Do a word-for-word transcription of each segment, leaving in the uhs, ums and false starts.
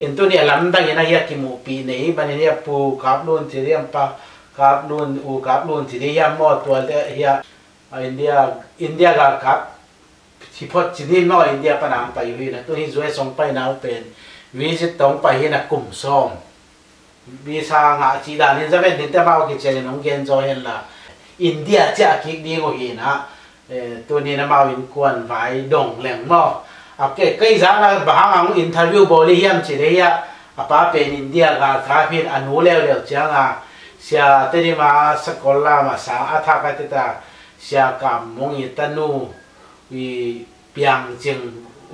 In tuni a lamdang in a hiah kimuhpih nei, ban in hiah Pu Kap Lun ci ding, Pa Kap Lun, U Kap Lun ci ding hiah maw, tua hiah, a India, India galkap hi phot ci ding maw, India pan a hong pai uh hi na, tuni U S hong paina uh pen visit tawh hong pai hi na, kum sawm. Visa ngah cih dan in za ven ding teh, amau kician in hong gen zaw hen la, India ciah kik ding uh hi na, eh, tuni in amau innkuan vai dong leng maw. A ke, kei zan a bang hang a hong interview bawl i hiam cih leh hiah, a pa pen India galkap hi in, a nu leuleu ciang a Sia Tedim a sakol lam a sang a thak a teta, Sia Kam Mung i tanu i Piang Cing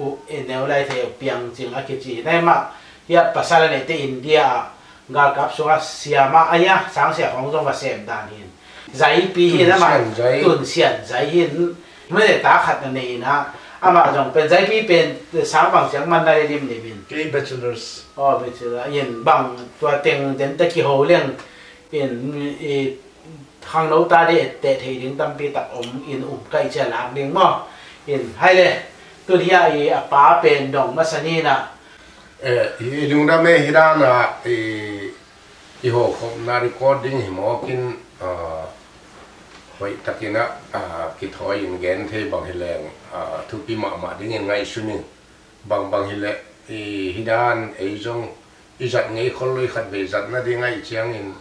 uh, e neu lai thei uh, Piang Cing a kici hi na, mah hiah pasal a neite India ah galkap sungah siam a, a hiah sang sia khawng zong va sem dan hi in. Zaipi hi na, mah Tun Sian Zai. Tun Sian Zai hi in. Mene ta khat na nei hi na, amah zong pen Zaipi pen sang bang ciang man na le limlim in. Kei bachelors. Oh, bachelor in bang tua teng den ta kiho leng in, i khangno ta ding etteh thei ding tampi tak om in, um kaih cia lak ding maw. In hai le, tun hiah i a pa pen dong masa ni na. Eh, i lungdam e, hi dan a i, i hawkhopna recording hi mawk in, ah, hoih takin a, ah, kithawi in gen thei bang hi leng, ah, thupi mahmah ding in ngaihsun in. Bang bang hi leh, i, hi dan ei zong i zat ngei khol lo, i khat vei zat nading ahih ciangin,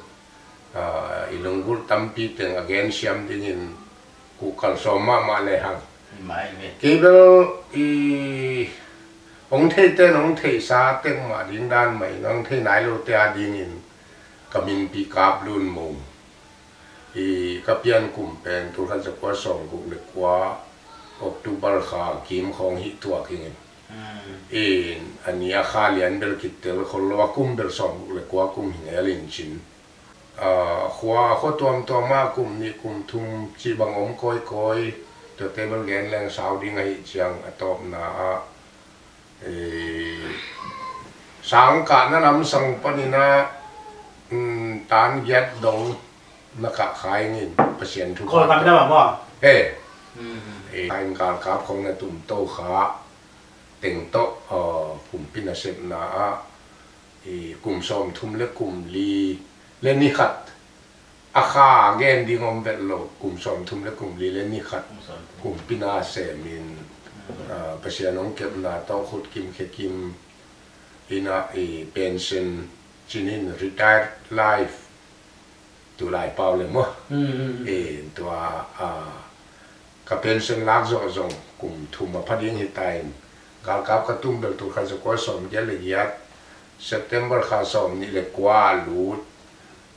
ah, i lunggulh tampi teng a gen siam dingin kuh kalsuan mahmah le hang. Hi mai ve. Kei bel i hong theite in hong theihsa tek mah ding dan mah in, hong thei nai lote a dingin ka min Pi Kap Lun Mung. I ka pian kum pen tulkhat zakua sawmguk le kua October kha kim khawng hi tuak ing in. Hmm. In a ni a kha lian bel kitel khol lo, a kum bel sawmguk le kua kum hi ngel in cin. A, khua, khua tuamtuam ah kum nih kum thum cih bang om kawikawi, tuate bel gen leng sau ding ahih ciang a tawpna ah, eh, sangkahna lamsang panin ah, mm, tan giat dong na kah kha ing in, Pasian thupha. Kawlgam na mah maw? He. Hmm. Eh, tain galkap khong na tumto kha teng tawh, ah, kumpi nasepna ah, i kum sawmthum le kum li le ni khat, a kha gen ding om vet lo, kum sawmthum le kum li le ni khat, kum sawmthum, kumpi nasem in, hmm, ah, Pasian hong kepna tawh khut kim khe kim in ah, i pension cin in, retired life, tulai pau le maw. Hmm, hmm, hmm. Eh, tua, ah, ka pension lak zawh zong kum thum a pha ding hi ta in, galkap ka tum bel tulkhat zakua sawmgiat le giat, September kha sawmnih le kua a lut,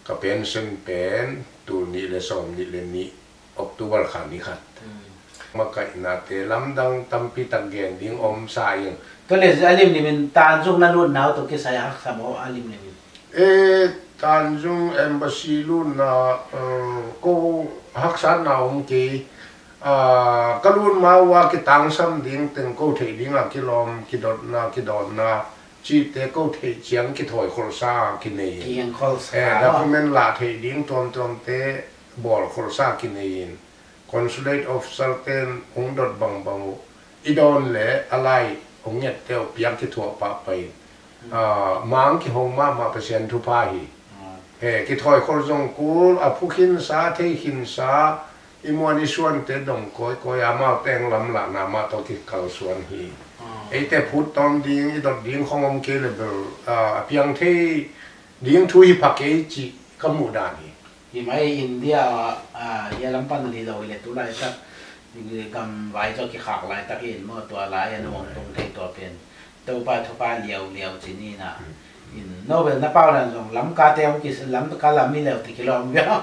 ka pension pen tul nih le sawmnih le nih, October kha ni khat. Hmm. Makaihnate lamdang tampi tak gen ding om sa ing. Tua le a limlim in Tanzung na lutna uh tawh kisai a haksa maw, a limlim in? E, Tanzung Embassy lutna, eh, ko haksatna om kei. Ah, ka lut ma uh a kitangsam ding teng, ko theih ding a kilawm, kidotna, kidawnna cihte ko theih ciang kithawi kholsa kinei in. Kiang kholsa. Eh, document lah theih ding tuamtuamte bawl kholsa kinei in. Consulate officer ten hong dot bangbang uh i dawn le a lai hong ngette uh piak kithuah pahpah in. Ah, mang kihong mahmah, Pasian thupha hi. Ah. He, kithawi khol zong kul, a phu khinsa, thei khinsa, i muan i suante dong kawikawi, amau teng lamlahna mah tawh kikalsuan hi. Ah. Eite phut tawm ding, i dot ding khong om kei le bel, ah, a piang thei ding thu hi pha kei cih ka muh dan hi. Hi mai India, ah, hia lam pan ni lo hi le tu laitak, gam vai zaw kikhak laitak hi in maw, tua lai a na hong tung thei tua pen Topa thupha liauliau ci ni na. Hmm. In Nobel na pau dan zong Lamka te hong kis-, Lamka lam mi leu ti kilawm viau.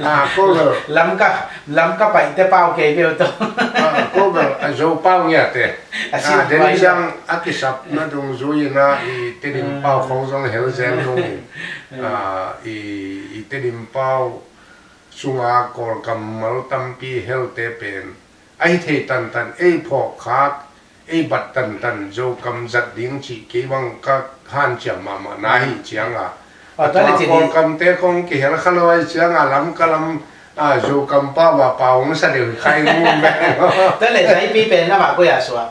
Ah, ko bel. Lamka, Lamka paite pau kei viau to. Ah, ko bel, a Zo pau ngia te. A sin ah, den vai zang a kisapna dungzui in ah, i Tedim pau khong zong hel zel nung in. Ah, i, i Tedim pau sunga Kawl kammal tampi helte pen a hi thei tantan, ei phawk khak, ei bat tantan, Zo kam zat ding cih kei bang ka hanciam mahmah na hi ciang a. Ah, tua le cih ni. Kawl kamte khong kihel kha lo ahi ciang a, Lamka lam, ah, Zo kam pau a pau hong sa deuh hi khai ngun bek. Tua le Zaipi pen amah koi a suak?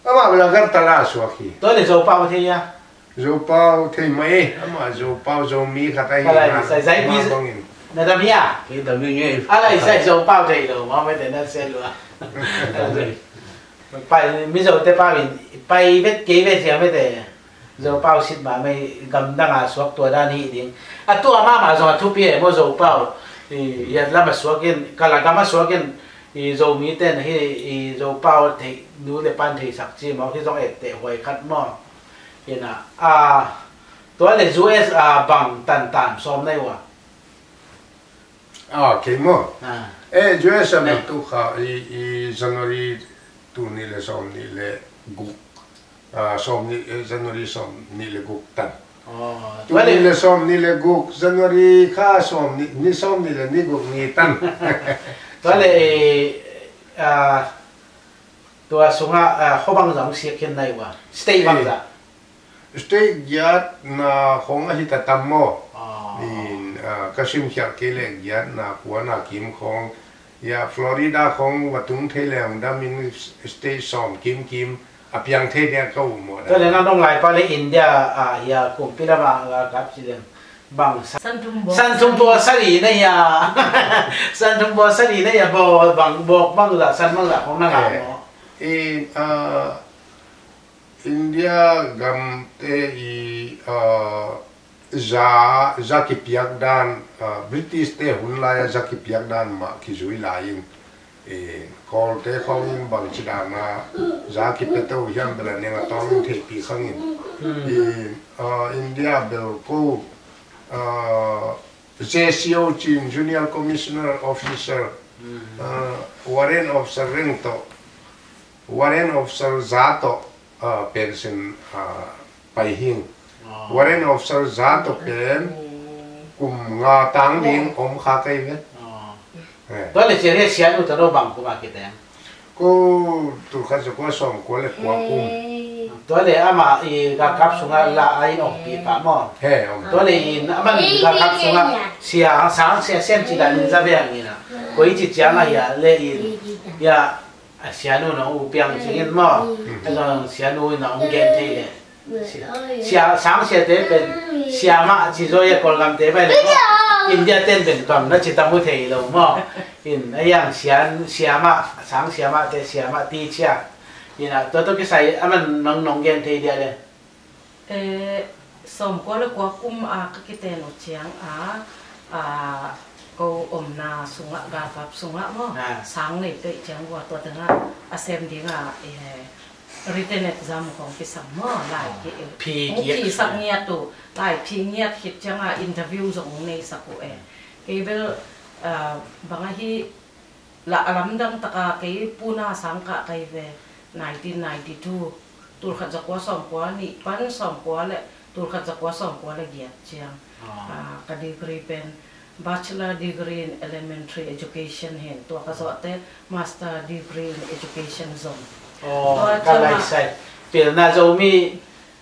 Amah bel Agartala a suak hi. Tua le Zopau thei a? Zopau thei mah e. Amah Zopau Zomi khat ahi. Alai, na, zai, zai, amah pi bangin. Na dam hi a? Kei dam hi ngei. Alai, zai, Zopau thei lo, mah mete na se lua. Pai, Mizo te pau in, pai vet kei vet sia mete. Zopau sit mah mei gamdang a suak tua dan hi ding. A tua mahmah zong a thupi e maw Zopau. I, i a lam a suak in, Kala gam a suak in, i Zomi ten hi, i Zopau thei, nu le pan theisak ci maw, hi zong ekte huai khat maw. Hi na, a, tua le U S a bang tantan sawm nei ua. Ah, kei maw? Ah. Eh, U S a ne. Mel tu kha, i, i January tul nih le sawm nih le guk, ah, sawm nih, eh, January sawm nih le guk tan. Oh, tul nih le sawm nih le guk, January kha sawm nih, ni sawm nih le ni guk ni tan. Tua le, eh, ah, tua sungah, ah, khuabang zong siak khin nai ua. State bang zah. State giatna khong ahi ta tam maw? Ah. In, ah, ka simkhiat kei le giatna kuana kim khong. Ya, Florida khong va tung thei le hong dam in state sawm kim kim a piang thei nia ka um maw. Tua le na nong lai pa le India, ah, ya, kumpi lama ga kap ci le. Bang san. San thum bawk. San thum bawk sari na ya. San thum bawk sari na ya, bawk bang, bawk bang zah, san bang zah khong na ngah maw. Eh. In, ah, India gamte i, ah, za, za kipiak dan, ah, British te hun lai-a za kipiak dan mah kizui lai-in, i, Kawlte khawngin bangci dana za kipia to hiam bel a neng a tawng in theihpih khangin. Hmm. I, ah, India bel ko, ah, J C O cin, Junior Commissioner Officer, hmm, ah, Warrant Officer reng tawh, Warrant Officer za tawh, ah, pension, ah, pai hing. Ah. Warrant Officer za tawh pen kum nga tang ding om kha kei ve. Ah. Eh. Tua le cia le sianu tano bang kum a kiteng? Ko tulkhat zakua sawmkua le kua kum. Tua le amah i galkap sungah la a in ompih pah maw? He, om. Tua le in amah i galkap sungah sia, sang sia sem ci dan in za ve ang in a. Koi ci ciang a hia le in. Ya, a sianu nong u piang cingin maw? Mm. A zong sianu nong gen thei le. Sia, sia, sang siate pen siamah ci zaw a Kawlgamte pai le maw? India ten pen bang na ci tam uh thei lo maw? In a yang sian, siamah, sang siamahte siamah ti cia. In a tua tawh kisai a man nong, nong gen thei dia le. Eh, sawmkua le kua kum a ka kiten uh ciang a, a, ko omna sungah, galkap sungah maw? Ah. Sang nei pei ciang ua tua tengah a sem dingah, eh, written exam kong kisam maw, lai ki, phi hong kiak kisak ngiat uh, lai phi ngiat khit cianga interview zong hong neisak uh e. Kei bel, ah, bang ahi la a lamdang taka kei Puna sang kah kai ve, nineteen ninety-two, tulkhat zakua sawmkua nih pan sawmkua le, tulkhat zakua sawmkua le giat ciang. Ah. Ah, ka degree pen Bachelor degree in elementary education hin, tua ka zawhte master degree in education zong. Aw, tua ka ciang laisai. Pilna Zomi,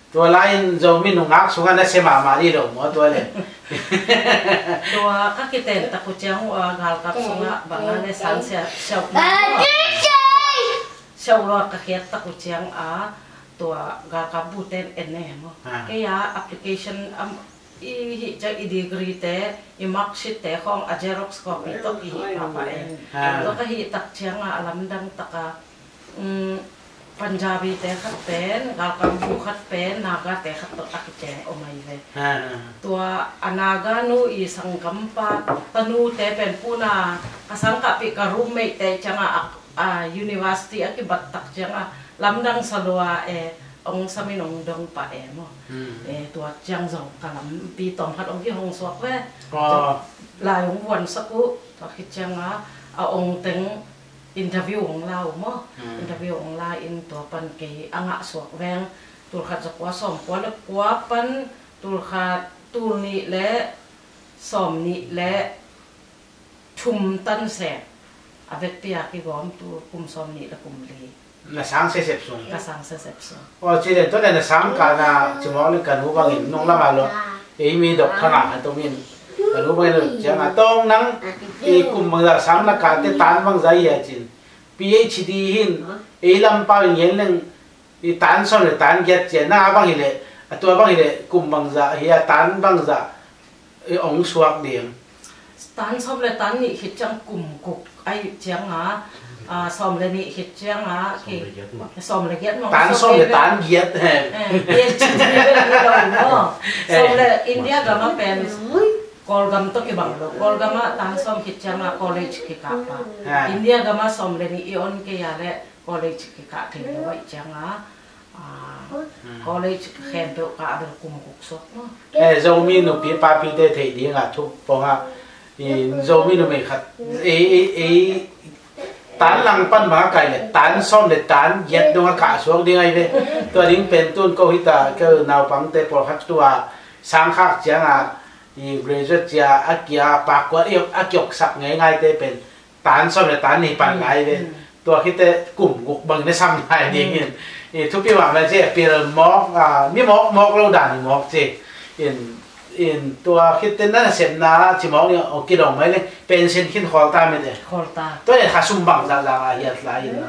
tua lai-in Zomi nungak sungah na sia mahmah dih lo maw, tua le. Tua ka kiten tak uh ciang, uh, galkap sungah bang a le sang sia, siau, siau lua ka khiat tak uh ciang a, tua galkap bu ten en ne maw. Ah. Kei a application, um, i hih ciang i degree te, i marksheet te khawng a xerox copy tawh i hih pahpah e. Ah. Tua ka hih tak cianga a lamdang taka, um, Punjabi te khat pen, galkap bu khat pen, Naga te khat tawh a kiceng om ahi ve. Ah. Tua a Naga nu i sanggampa tanu te pen Puna ka sangkahpih ka roommate te cianga a, a university a kibat tak cianga lamdang sa lua e, ong samin ong dong pah e maw. Hmm. E, tua ciang zong ka lampi tawm khat ong kihong suak ve. Aw. Lai ong vuan sak uh, tua khit cianga, a ong teng interview ong la uh maw. Hmm. Interview ong la in tua pan kei a ngah suak veng, tulkhat zakua sawmkua le kua pan, tulkhat, tul nih le sawm nih le thum tan se, a vekpi a kigawm tu kum sawm nih le kum li. Na sang sesep sung. Ka sang sesep sung. Aw, ci le, tua le na sang ka na, ci mawk le ka nu bangin, nung lama lo. Ei mi dok thanga khat om in. Ka nu bangin lo, ciang a tawng nang, i kum bangza sang na kate tan bangza i a cin. P H D hin, ei lam pau in ngen leng, I tan sawm le tan giat ciang na bang hi leh, a tua bang hi leh kum bangzah hi a, tan bangzah i ong suak ding? Tan sawm le tan nih khit ciang kum guk ahi ciang a, a, sawm le nih khit ciang a, ki, sawm le giat mah. Tan sawm le tan giat, he. Eh, PhD vel hi lo maw. Eh. Sawm le India gam a pen Kawlgam tawh kibang lo. Kawlgam ah tan sawm khit ciang a college kikah pah. Ha. India gam ah sawm le nih i on kei a leh college kikah thei lo ahi ciang a, ah, college khempeuh kah a bel kum guk suak maw. Eh, Zomi nupi papite theih ding a thupi pong a, i Zomi numei khat, ei, ei, ei, tan lang pan bang a kai leh tan sawm le tan giat dong a kah suak ding ahi ve. Tua ding pen tun ko hi ta, ko naupangte pawlkhat tua sang khak ciang a, i graduate cia a kia pakua i a kioksak ngeingaite pen tan sawm le tan nih pan lai ve. Mm. Tua khit teh kum guk bang na sam lai ding in. I thupi mahmah ci, pil mawk, ah, mi mawk mawk lo dan i mawk ci. In, in tua khit teh na nasepna ci mawk ni, o, kidong mai le, pension khin khawl ta mah te. Khawl ta. Tua le kha sum bangzah zah a hiat lai in na.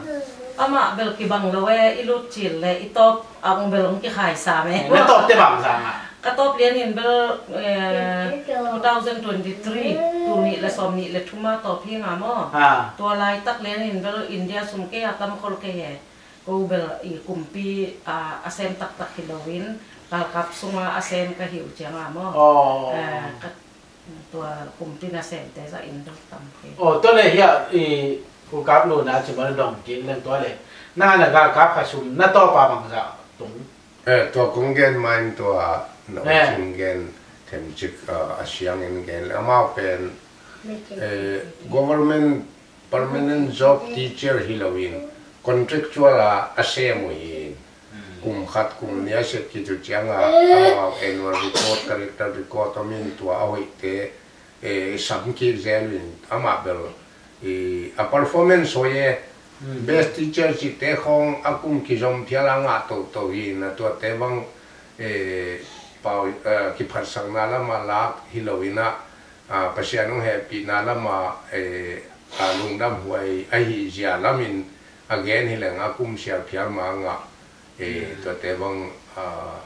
Amah bel kibang lo e, i lut cil le, i tawp a ong bel ong kikhaisa me. Na tawp te bangzah a? Ka tawp lian in bel, eh, two thousand twenty-three, tul nih le sawm nih le thum a tawp hi nga maw. Ah. Tua laitak lian in bel India sung kei a tam khol kei e. Ko bel i kumpi, ah, a sem taktak hi lo in, galkap sung a a sem ka hi uh ciang a maw. Oh. Eh, ka, tua kumpi nasemte zah in bel tam kei. Oh, tua le hiah i galkap luna ci maw, dong kik leng tua le. Na, na galkap kha sum na tawp a bangzah tung? Eh, tua kong gen ma in tua na, eh, ong gen themcik, ah, a siang in gen le amau pen, eh, government permanent job teacher hi lo in contractual a a sem uh hi. Kum khat kum nih a sep khit uh ciang a amau annual report, character record om in tua a hoihte, eh, sam kik zel in amah bel, eh, a performance hoih e. Mm. Best teacher cihte khawng a kum kizom phial a ngah toto hi na, tuate bang, eh, pau, eh, kiphatsakna lam a lak hi lo in a, ah, Pasian hong hehpihna lam a, eh, a lungdam huai ahi zia lam in a gen hi leng a kum sial phial mah a ngah. Eh, tuate bang, ah,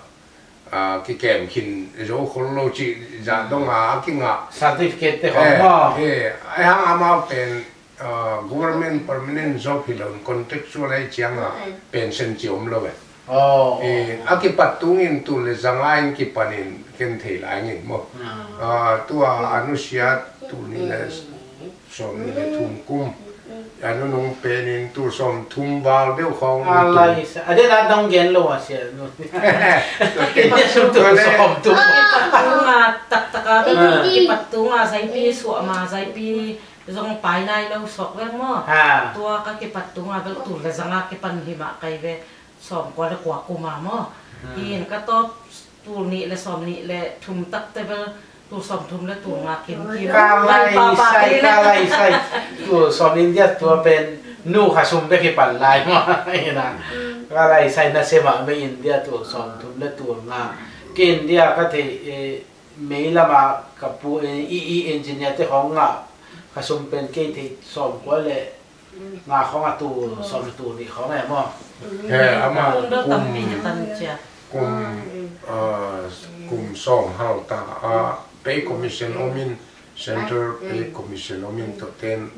ah, kikem khin zo khol lo cih zah dong a, a kingah. Certificate te khawng maw? Eh, eh, ahi hang amau pen, ah, government permanent job hi lo in contractual ahi ciang a pension ci om lo e. Oh. Eh, a kipat tung in tul le zanga in kipan in ken thei lai ngin maw. Ah. Ah, tua a nusiat tul nih le sawm nih le thum kum. A nunung pen in tul sawm thum val deuh khawng. A lai sa, a den a dong gen lo a sia. Tul sawm thum. A kipat tung a taktak a, ah, kipat tung a zaipi suah ma, zaipi zong pai nai lo suak veng maw. Ha. Tua ka kipat tung a bel tul le zanga kipan hi mah kai ve, sawm kua le kua kum a maw. Hmm. In ka tawp tul nih le sawm nih le thum tak te bel tul sawm thum le tul nga kim kim. Ka lai sai, ka lai sai. Tul sawm India tua pen nu kha sum bek hi pan lai maw. Ina. Ka lai sai na sem a mei India tul sawm thum le tul nga. Ke India ka thei, eh, mei lama ka pu, eh, i, i engineer te khawng ngah kha sum pen kei thei sawm kua le nga khawng a tul sawm le tul nih khawng e maw. He, amah kum, kum, ah, kum sawm hal ta a, pay commission om in, central pay commission om in, tua ten,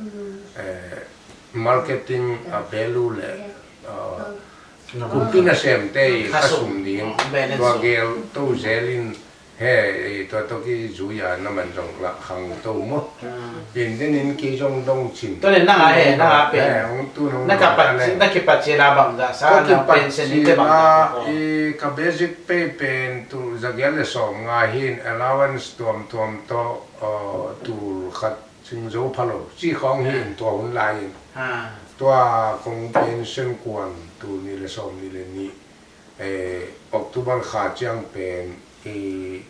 eh, marketing, ah, value le, ah, kumpi nasemte i kha sum ding, tua gel to zel in, he, eh, tua tawh kizui a na man zong lah khang to maw. Hmm. Pen den in kei zong dong cin. Tua le nang a he, nang a pen. He, hong tu nong na ka dong pat, na kipat cil a bangzah sa, na pension in te bangzah. I ka basic pay pen tul zagiat le sawm nga hi in, allowance tuamtuam tawh, uh, tul khat sing zo pha lo ci khawng hi in tua hun lai in. Ha. Tua kong pension kuan tul nih le sawm nih le nih, eh, October kha ciang pen, eh,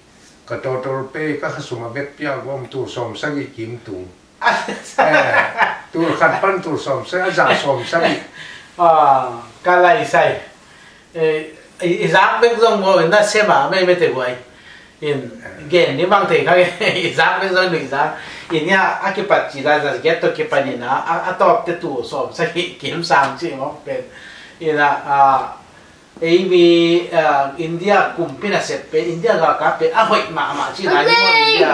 ka total pay ka kha sum a vet piak gawm tul sawm sagih kim tung. Eh, tul khat pan tul sawm sagih, a za sawm sagih. Ah, ka lai sai. Eh, i, i zak bek zong maw, na sem a mei mei te guai. In, gen ni bang thei kha, i zak bek zong i zak. In ya, a kipat ci la za giat tawh kipan in a, a, a tawp te tul sawm sagih kim sang ci maw pen. In a, a, Ei mi, ah, India kumpi nasep pen, India galkap pen a hoih mahmah ci lai ni maw, India,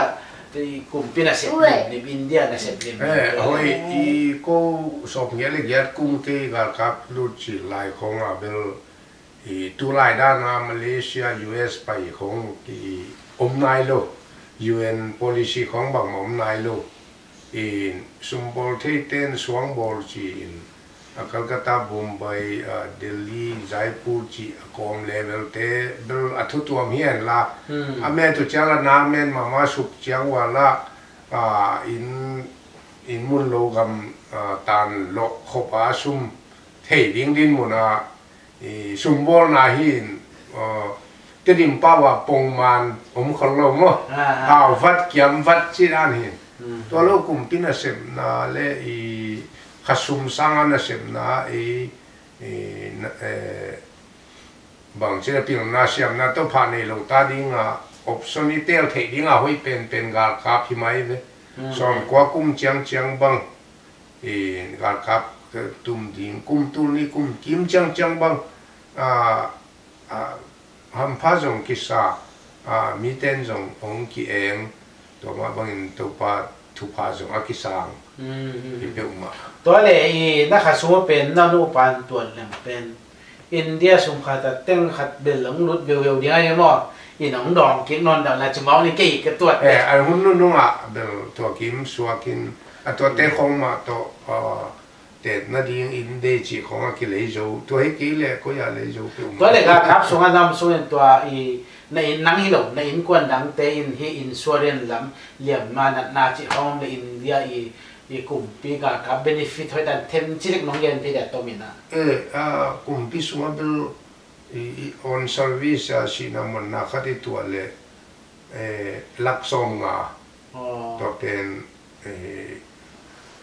ei, kumpi nasep lim, lim, India nasep lim. Eh, hoih i ko sawmgiat le giat kum kei galkap lut ci lai khong a bel i tulai dana Malaysia, U S pai khong ki om nai lo, U N policy khong bangmah om nai lo. In sumbawl theiten suangbawl ci-in a Calcutta, Bombay, a Delhi, Jaipur ci a kawm level te bel a thutuam hi en la. Hmm. A met uh ciang la na men mahmah suk ciang uh a la, a, in, in mun lo gam, a, tan lawh khop a sum thei ding dinmun a i sumbawlna hi in, uh, Tedim pau ah pongman om khol lo maw? Ah, ah. Hau vat, kiam vat ci dan hi. Hmm. Tua lo kumpi nasepna le i khasum sanga nasepna i, i na, eh, bang ci na pilna siamna tawh phah nei lo ta dinga option i tel theih dinga hoih penpen galkap hi mai ve. Hmm. Sawmkua kum ciangciang bang i galkap tum ding, kum tul ni kum kim ciangciang bang, a, a, hampha zong kisa, a, miten zong hong ki-eng, tua mah bangin Topa thupha zong a kisang. Mm, mm, hi peuhmah. Tua le i na khasum pen na nupa in tuat leng pen India sum khat a teng khat bel hong lut veuveu ding ahi maw? In hong dawng kik nawn dah la ci mawk ni kei ka tuat. Eh, a hun nunung ah bel tua kim suakin a tuate khong mah tawh, ah, tetna ding in dei cih khong a kilei zo. Tua hi kei le koi a lei zo peuh. Tua le galkap sungah nam sungin tua i na inn nang hi lo, na innkuan dangte in hi insurance lam liamma natna cih khong om le India i i kumpi galkap benefit hoih dan them cilik nong gen phei dia tomin ah. Eh, a, kumpi sungah bel i, i on service a sihna manna khat i tuah le, eh, lak sawm nga. Oh. Tua pen, eh,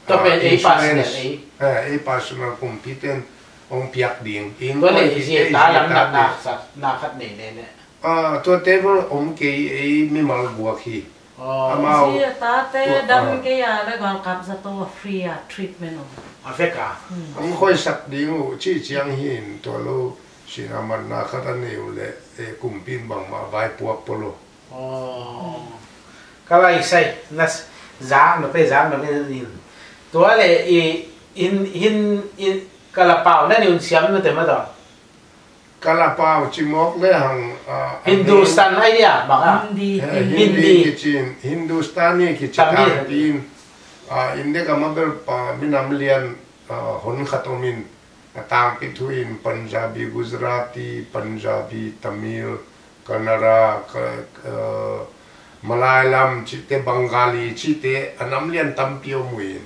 tua pen a, ei insurance, personal, ei. Eh, ei personal kumpi ten hong piak ding. Tua le i zia ta lam na, na khat nei le le. Ah, tua table om kei ei mimal guak hi. Oh. Amau zia tate tua, dam ah, kei a le galkap zato a free a treatment om. A vek a. Hmm. Hong khoisak ding uh cih ciang hin tua lo sihna manna khat a nei uh le, eh, kumpi in bangmah vaipuak polo. Oh. Ka lai sai, na s-, zak na pe, zak na pe in. Tua le i, in, hin, in, ka la pau na ni un siam na te ma tawh. Ka la pau ci mawk le hang, ah, Hindustan ai dia, bang a? Hindi. Eh, Hindi. Hindi kici in, Hindustani kici Tamil. Tangpi in, ah, India gam a bel pa minam lian, ah, hon khat om in, a tangpi thu in Punjabi, Gujarati, Punjabi, Tamil, Kannada, ka, ah, Malayalam cihte, Bengali cihte, a nam lian tampi om uh in.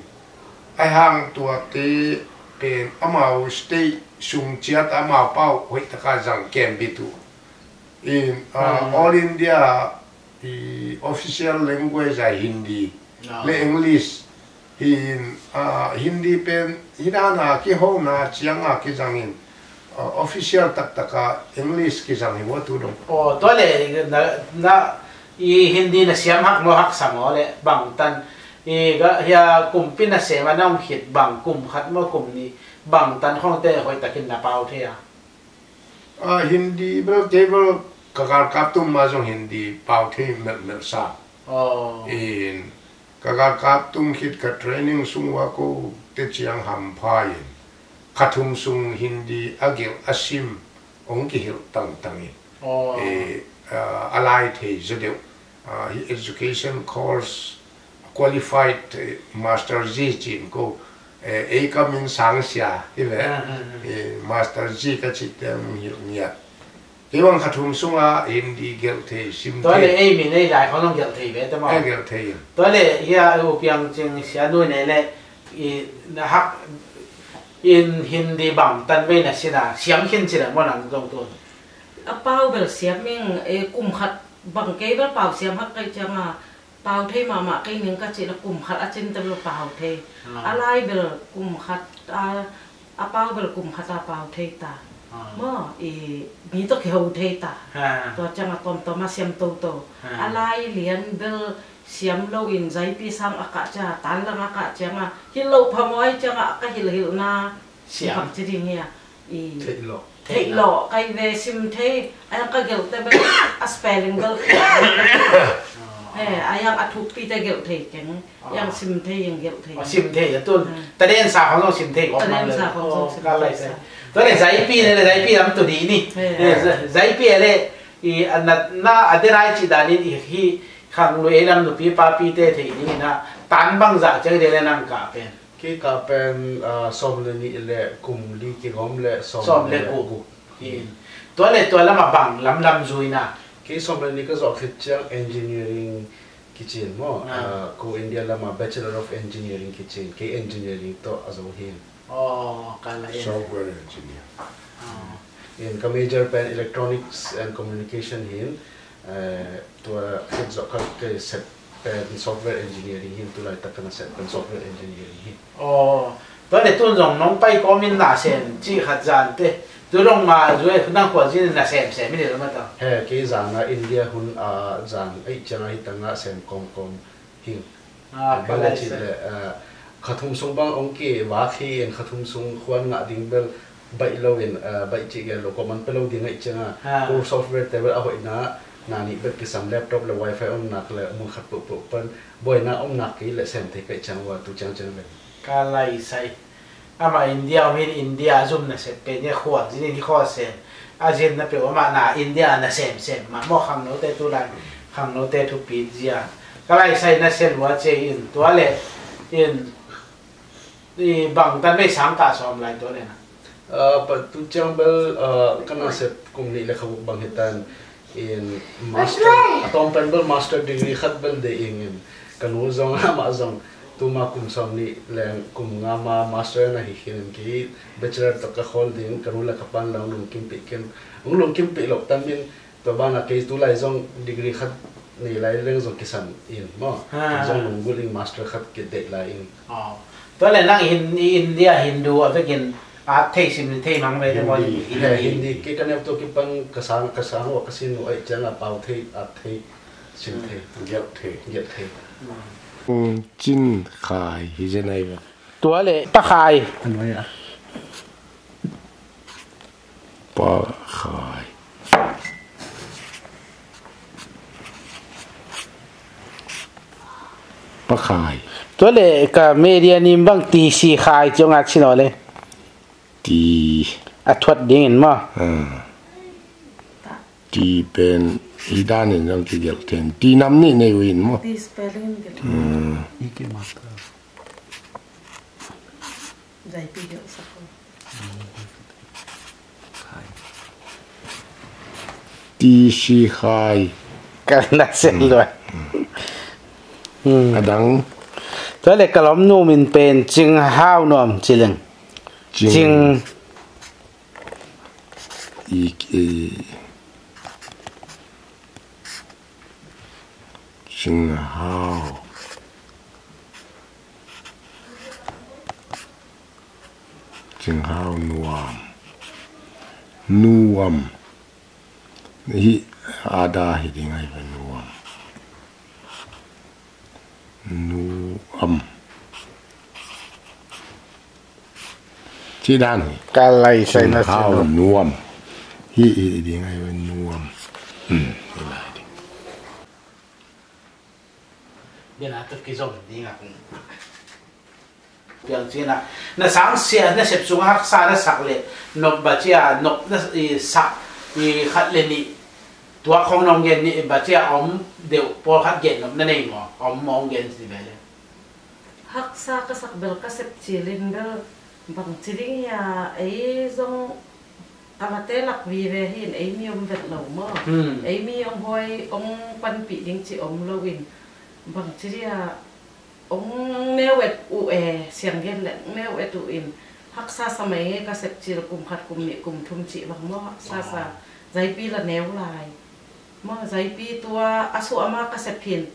Ahi hang tuate pen amau state sung ciat amau pau hoih taka zang kem bit uh. In, ah, hmm, All India i official language a Hindi, ah, le English. Hi in, ah, Hindi pen hi dan a kihona ciang a kizang in, ah, official taktaka English kizang hi vua tu dong. Oh, tua le na, na, i Hindi na siam hak maw, haksa maw le bangtan i ga, hia kumpi na sem a na om khit bang kum khat maw kum nih bangtan khongte hoih takin na pau thei a? Ah, Hindi bel, kei bel ka galkap tum ma zong Hindi pau thei melh melh sa. Oh. In, ka galkap tum khit ka training sung ua ko te ciang hampha in, kha thum sung Hindi a gelh a sim hong kihilh tangtang in. Oh. Eh, ah, a lai thei zaw deuh. Ah, hi education course qualified, eh, master zi cin ko, eh, ei ka min sang sia hi ve. Ah, ah, ah. Eh, master zi ka cih teng hilh ngiat. Kei bang kha thum sunga Hindi gelh thei sim thei. Tua le ei min ei lai khong nong gelh thei ve te maw? Eh, gelh thei in. Tua le hia U Piang Cing sia nui nei le i na hak in Hindi bangtan vei na sin a siam khin ci le maw nang zong tun? A pau bel siam ing, eh, kum khat bang kei bel pau siam hak kei ciang a pau thei mahmah kei ning ka cih le kum khat a cin te bel pau thei. Ah. A lai bel kum khat a, a pau bel kum khat a pau thei ta. Ah. Maw, i mi tawh kiho thei ta. Ah. Tua ciang a tawmtawm a siam toto. Ah. A lai lian bel siam lo in zaipi sang a kah ciang a, tan lang a kah ciang a, hilh lo phamawh ai ciang a ka hilhhilhna siam bang ci ding hia. I theih lo. Theih lo, kai ve, sim thei, a yang ka gelh te bel, a spelling bel. He, a yang a thukpi te gelh thei keng, yang sim thei, yang gelh thei. Sim thei, a tun. Taden sa khong zong sim thei kong. Taden sa khong zong sim thei. Tuale zaipi le, zaipi lam tu di ni. Zaipi le, i, a na, na, a denai ci danin i hi, khang lui lam nupi papi te thei ni na, tan bang za ceng de le nang ka pen. Kei ka pen, ah, sawm le nih le kum li kigawm le sawm le guk. Tua le tua lama bang lamlam zuina. Kei sawm le nih ka zawh khit ciang engineering kicin maw. Ah, ko India lama Bachelor of Engineering kicin. Kei engineering tawh a zo hin. Software engineer. In ka major pen electronics and communication hin. Eh, tua khit zawh kha ka sep pen software engineering hi, tu laitak ka na sep pen software engineering hi. Aw, tua le tun zong nong pai kawmin na sem cih khat zan te. Tu dong ma zue nang khua zin na sem sem hi le lo ma ta. He, kei zan a India hun a zan ei ciang a hi tang a sem kawmkawm hi. Bang le cih le, eh, kha thum sung bang ong kivak hi in kha thum sung khuan ngah ding bel baih lo in, eh, baih cih gen lo, kawman pe lo ding aih cianga, ko software te bel a hoihna, na nih bek kisam laptop le wifi omnak le mun khat pohpoh pan buaina omnak kei le sem thei kaih ciang ua tu ciang ciang le. Ka lai sai. Ama India om hin India a zum nasep pen hi a khual zin in hi khual sem. A zin na peuh amah na India a na semsem mah maw khangnote tulai khangnote thupi zia. Ka laisai na sia lua cia in tua le in i bangtan vei sang kah sawm lai tua le na. Ah, pa tu ciang bel, ah, ka nasep kum nih le kha guk bang hitan. In master, a tawm pen bel master degree khat bel de ing in ka nu zong amah zong tuma kum sawm nih leng kum nga ma master na hi khin in ki bachelor tawh ka khawl ding ka nu le ka pan lang lungkimpih khin. Ung lungkimpih loh tam in tua bana kei tu lai zong degree khat nei lai leng zong kisan in maw. Zong lunggulh in master khat ki deih lai in. Tua le nang hin i India Hindu a vekin at thei sim thei mang ve te maw. Hindi, Hindi. Kei ka neu tua kipan ka sang ka sang ua ka sin uh aih ciang a pau thei at thei sim thei. Gelh thei. Gelh thei. Cin khai hi zen ai ve. Tua le pa khai. Pa khai. Pa khai. Tua le ka media nim bang ti si khai ciong a chin aw le. Ti. A thuat dingin maw. Ti pen hi danin zong kigelh ten ti nam nih nei uh in maw. Ti spelling in gelh. Zaipi gelh sak uh. Ti si khai. Ka na sel luai. A dang. Tua le ka lom nu min pen Cing Hau Nuam ci leng. Cing. I, i, Cing Hau. Cing Hau Nuam. Nuam. Hi ada hi ding ai ve Nuam. Nuam. Ci dan hi. Ka lai sai na Cing Hau Nuam. Hi hi ding ai ve Nuam. Hmm. Hi lai ding. Dia na tu kizom ding a kung. Piang cina na sang sia na sep sung haksa na sak le nop ba cia nop na i sak i khat le nih tua khong nong gen nih ba cia om deuh pawlkhat gen nop na nei maw om mong gen si ve le. Haksa ka sak bel ka sep cilin bel bang ci ding hia ei zong a late lak vive hin ei mi om vet lo maw. Ei mi om hoi ong panpih ding ci om lo in bang ci dia ong neu et uh e siang gen le ong neu et uh in haksa sa mai nge ka sep cil kum khat kum nih kum thum cih bang maw haksa sa zaipi la neu lai. Maw zaipi tua a suah ama ka sep hin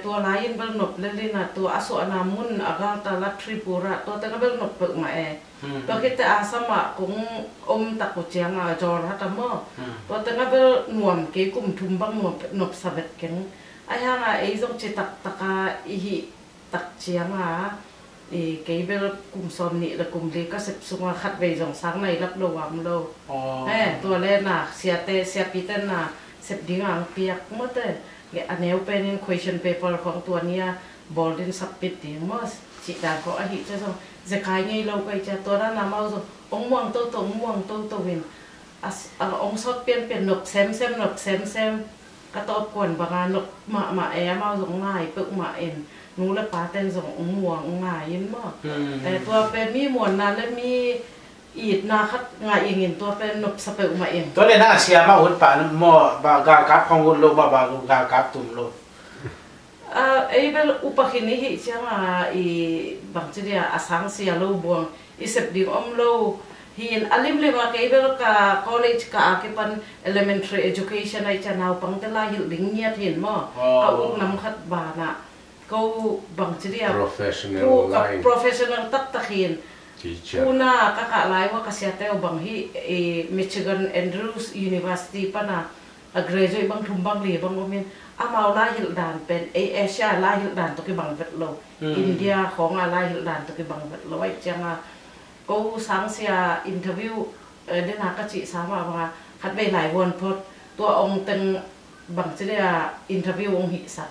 tua lai in bel nop le lina tua a suahna mun a galta la Tripura tua teng a bel nop peuh mah e. Tua khit te a sama kong om tak uh cianga Jorhat a maw tua teng a bel nuam kei kum thum bang nuam nop sa vet keng. Ahi hanga ei zong ci taktaka i hih tak cianga I kei bel kum sawm nih le kum li ka sep sungah khat vei zong sang nai lap lo a om lo. Aw. Eh, tua le na siate, siapite na sep ding ang piak mawte. A neu penin question paper khong tua nia bawl din submit ding maw, cih dan khong ahi cia zong zekai ngei lo ka hi cia, tua dan amau zong ong muang toto, ong muang toto in a, a, ong sawt pianpian, nop semsem, nop semsem. Ka tawp kuan banga nop mahmah e, amau zong ngai peuhmah in, nu le paten zong ong muang, ong ngai in maw. Hmm. Eh, tua pen mi muanna le mi itna khat ngai ingin, tua pen nopsa peuhmah in. Tua le na a siama ut pa maw, ba galkap khong ut lo maw, ba galkap tum lo. Ah, ei bel upa khin i hih cianga i bangci dia a sang sia lo buang i sep ding om lo hi in, a limlim a kei bel ka college ka a kipan elementary education a i cia naupangte lai hilh ding ngiat hi in maw. Aw. Ka uk nam khat banah ko bangci dia Professional line. Professional taktak hi in. Teacher. Puna ka kah lai ua ka siate uh bang hi, i Michigan Andrews University pana a graduate bang thum bang li bang om in, amau lai hilh dan pen ei Asia lai hilh dan tawh kibang vet lo. Hmm. India khawng a lai hilh dan tawh kibang vet lo. Ai cianga ko sangsia interview, eh, dena ka cih sa mah banga khat vei lai vuan phot tua ong teng bangci dia interview ong hihsak.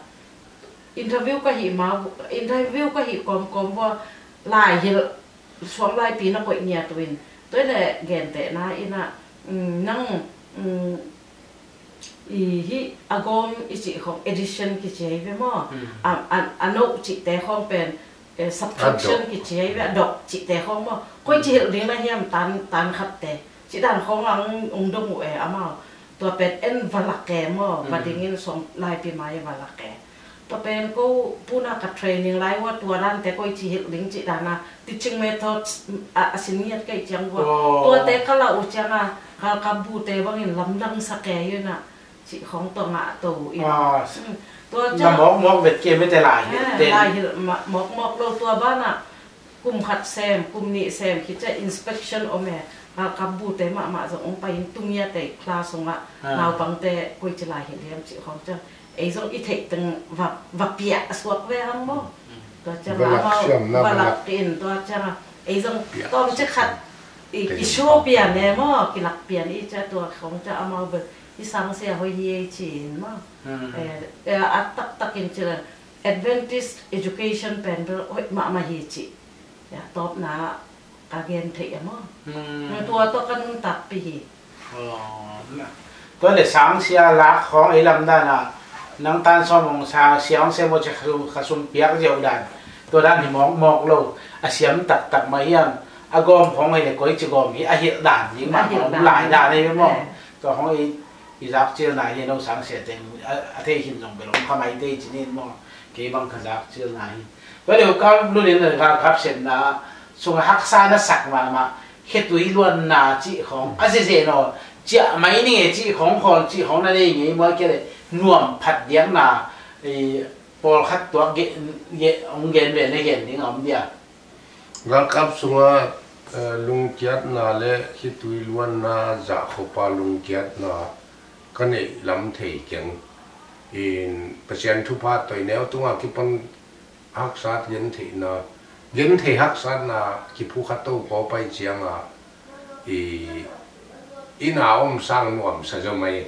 Interview ka hih ma, interview ka hih kawmkawm vua lai hilh suang laipi na koih ngiat uh in. Tua le gentehna ina, mm, nang, mm, i hih a gawm i cih khong edition kici hi ve maw. Hmm. A, a, a no cihte khong pen, eh, subtraction kici hi ve, a dok cihte khong maw. Koi ci hilh ding na hiam tan, tan khatte. Cih dan khong ang ung dong uh e amau. Tua pen en valak e maw, hmm, va dingin suang laipi mai valak e. Tua pen ko puna ka training lai ua tua dante koi ci hilh ding cih dana teaching methods a, a sin ngiat kei ciang ua. Oh. Tuate ka la uh cianga galkap bute bangin lamdang sa kei ina cih khong tua ngah to in. Ah, hmm. Tua na ciang mawkmawk vet kei mete lai hilh, ah, ten. Lai hilh ma-, mawkmawk lo tua bana. Kum khat sem, kum nih sem, khit cia inspection om e, galkap bute mahmah zong ong pai in tungia tei class ungah, ah, naupangte koi ci lai hi liam cih khong ciang. Ei zong i theih teng va, va piah a suak ve hang maw. Mm. Tua ciang va lak amau siam na va va lak lak in tua ciang a. Ei zong piah tawm ci khat i, teng i suak pian e maw, kilak pian i cia tua khong ciang amau bel i sangsia hoi hi ei ci in maw. Mm. Eh, eh, a taktak in ci la Adventist education pen bel hoih mahmah hi ci. Ya, tawpna ka gen theih a maw. Hmm. Tua tawh ka nuntakpih hi. Aw, na. Tua le sangsia lak khawng ei lamdan ah nang tan sawm hong sangsia hong sem aw ci kha sum, kha sum piak ziau dan. Tua dan hi mawkmawk lo. A siam taktak mah hiam. A gawm khawng hi le koi ci gawm hi. A hilh dan hi mah, a hilh dan lai dan hi maw. Eh. Tua khawng i, i zakcilna hi no sangsia teng a, a thei khin zong bel hong kha mai tei ci nin maw. Kei bang ka zakcilna hi. Tua leh ka lungsim in ka, ka sepna sungah haksa na sak mahmah, khetui luanna cih khawng a zeze naw, ciah mai ning e cih khawng, khawl cih khawng na nei ngei maw, kei leh nuam phat diakna, eh, pawlkhat tuak ge, ge, hong gen ve, na gen ding a om dia. Galkap sungah, eh, lungkiatna le khetui luanna, zahkhuapa lungkiatna ka neih lam thei keng. In Pasian thupha tawh i neu tungah kipan haksat gentheihna, genthei haksatna kiphukha to paw pai ciangah i, i na om sang nuamsa zaw mai.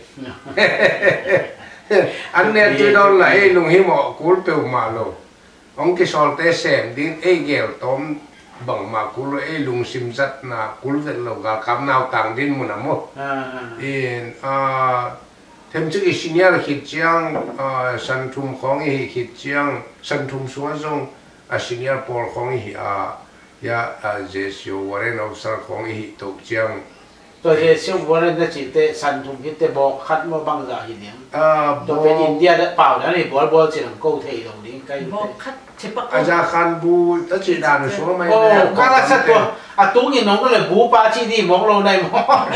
An ne tui dawn la ei lunghimawh kul peuhmah lo. Hong kisawlte sem ding ei gel tawm bangmah kul lo, ei lungsim zatna kul vet lo, galkap nautang din mun a maw. Ah, ah. In, ah, themcik i senior khit ciang, ah, santhum khawng i hih khit ciang, santhum sungah zong a senior pawl khawng i hih a, ya, ah, J C O warrant officer khawng i hih toh ciang. Tua hi siu bual na cihte san thum hi te bawk khat maw bangzah hi liang. Ah, tua pen bawk. India dah pau dan hi bual bual ci lang ko thei lo ding kai. Bawk khat cipak a ko. Zakhan bu ta ci dan suang mai. Oh, le ka la sa tua. A tung in nong le bu pa ci di mawk lo nai maw.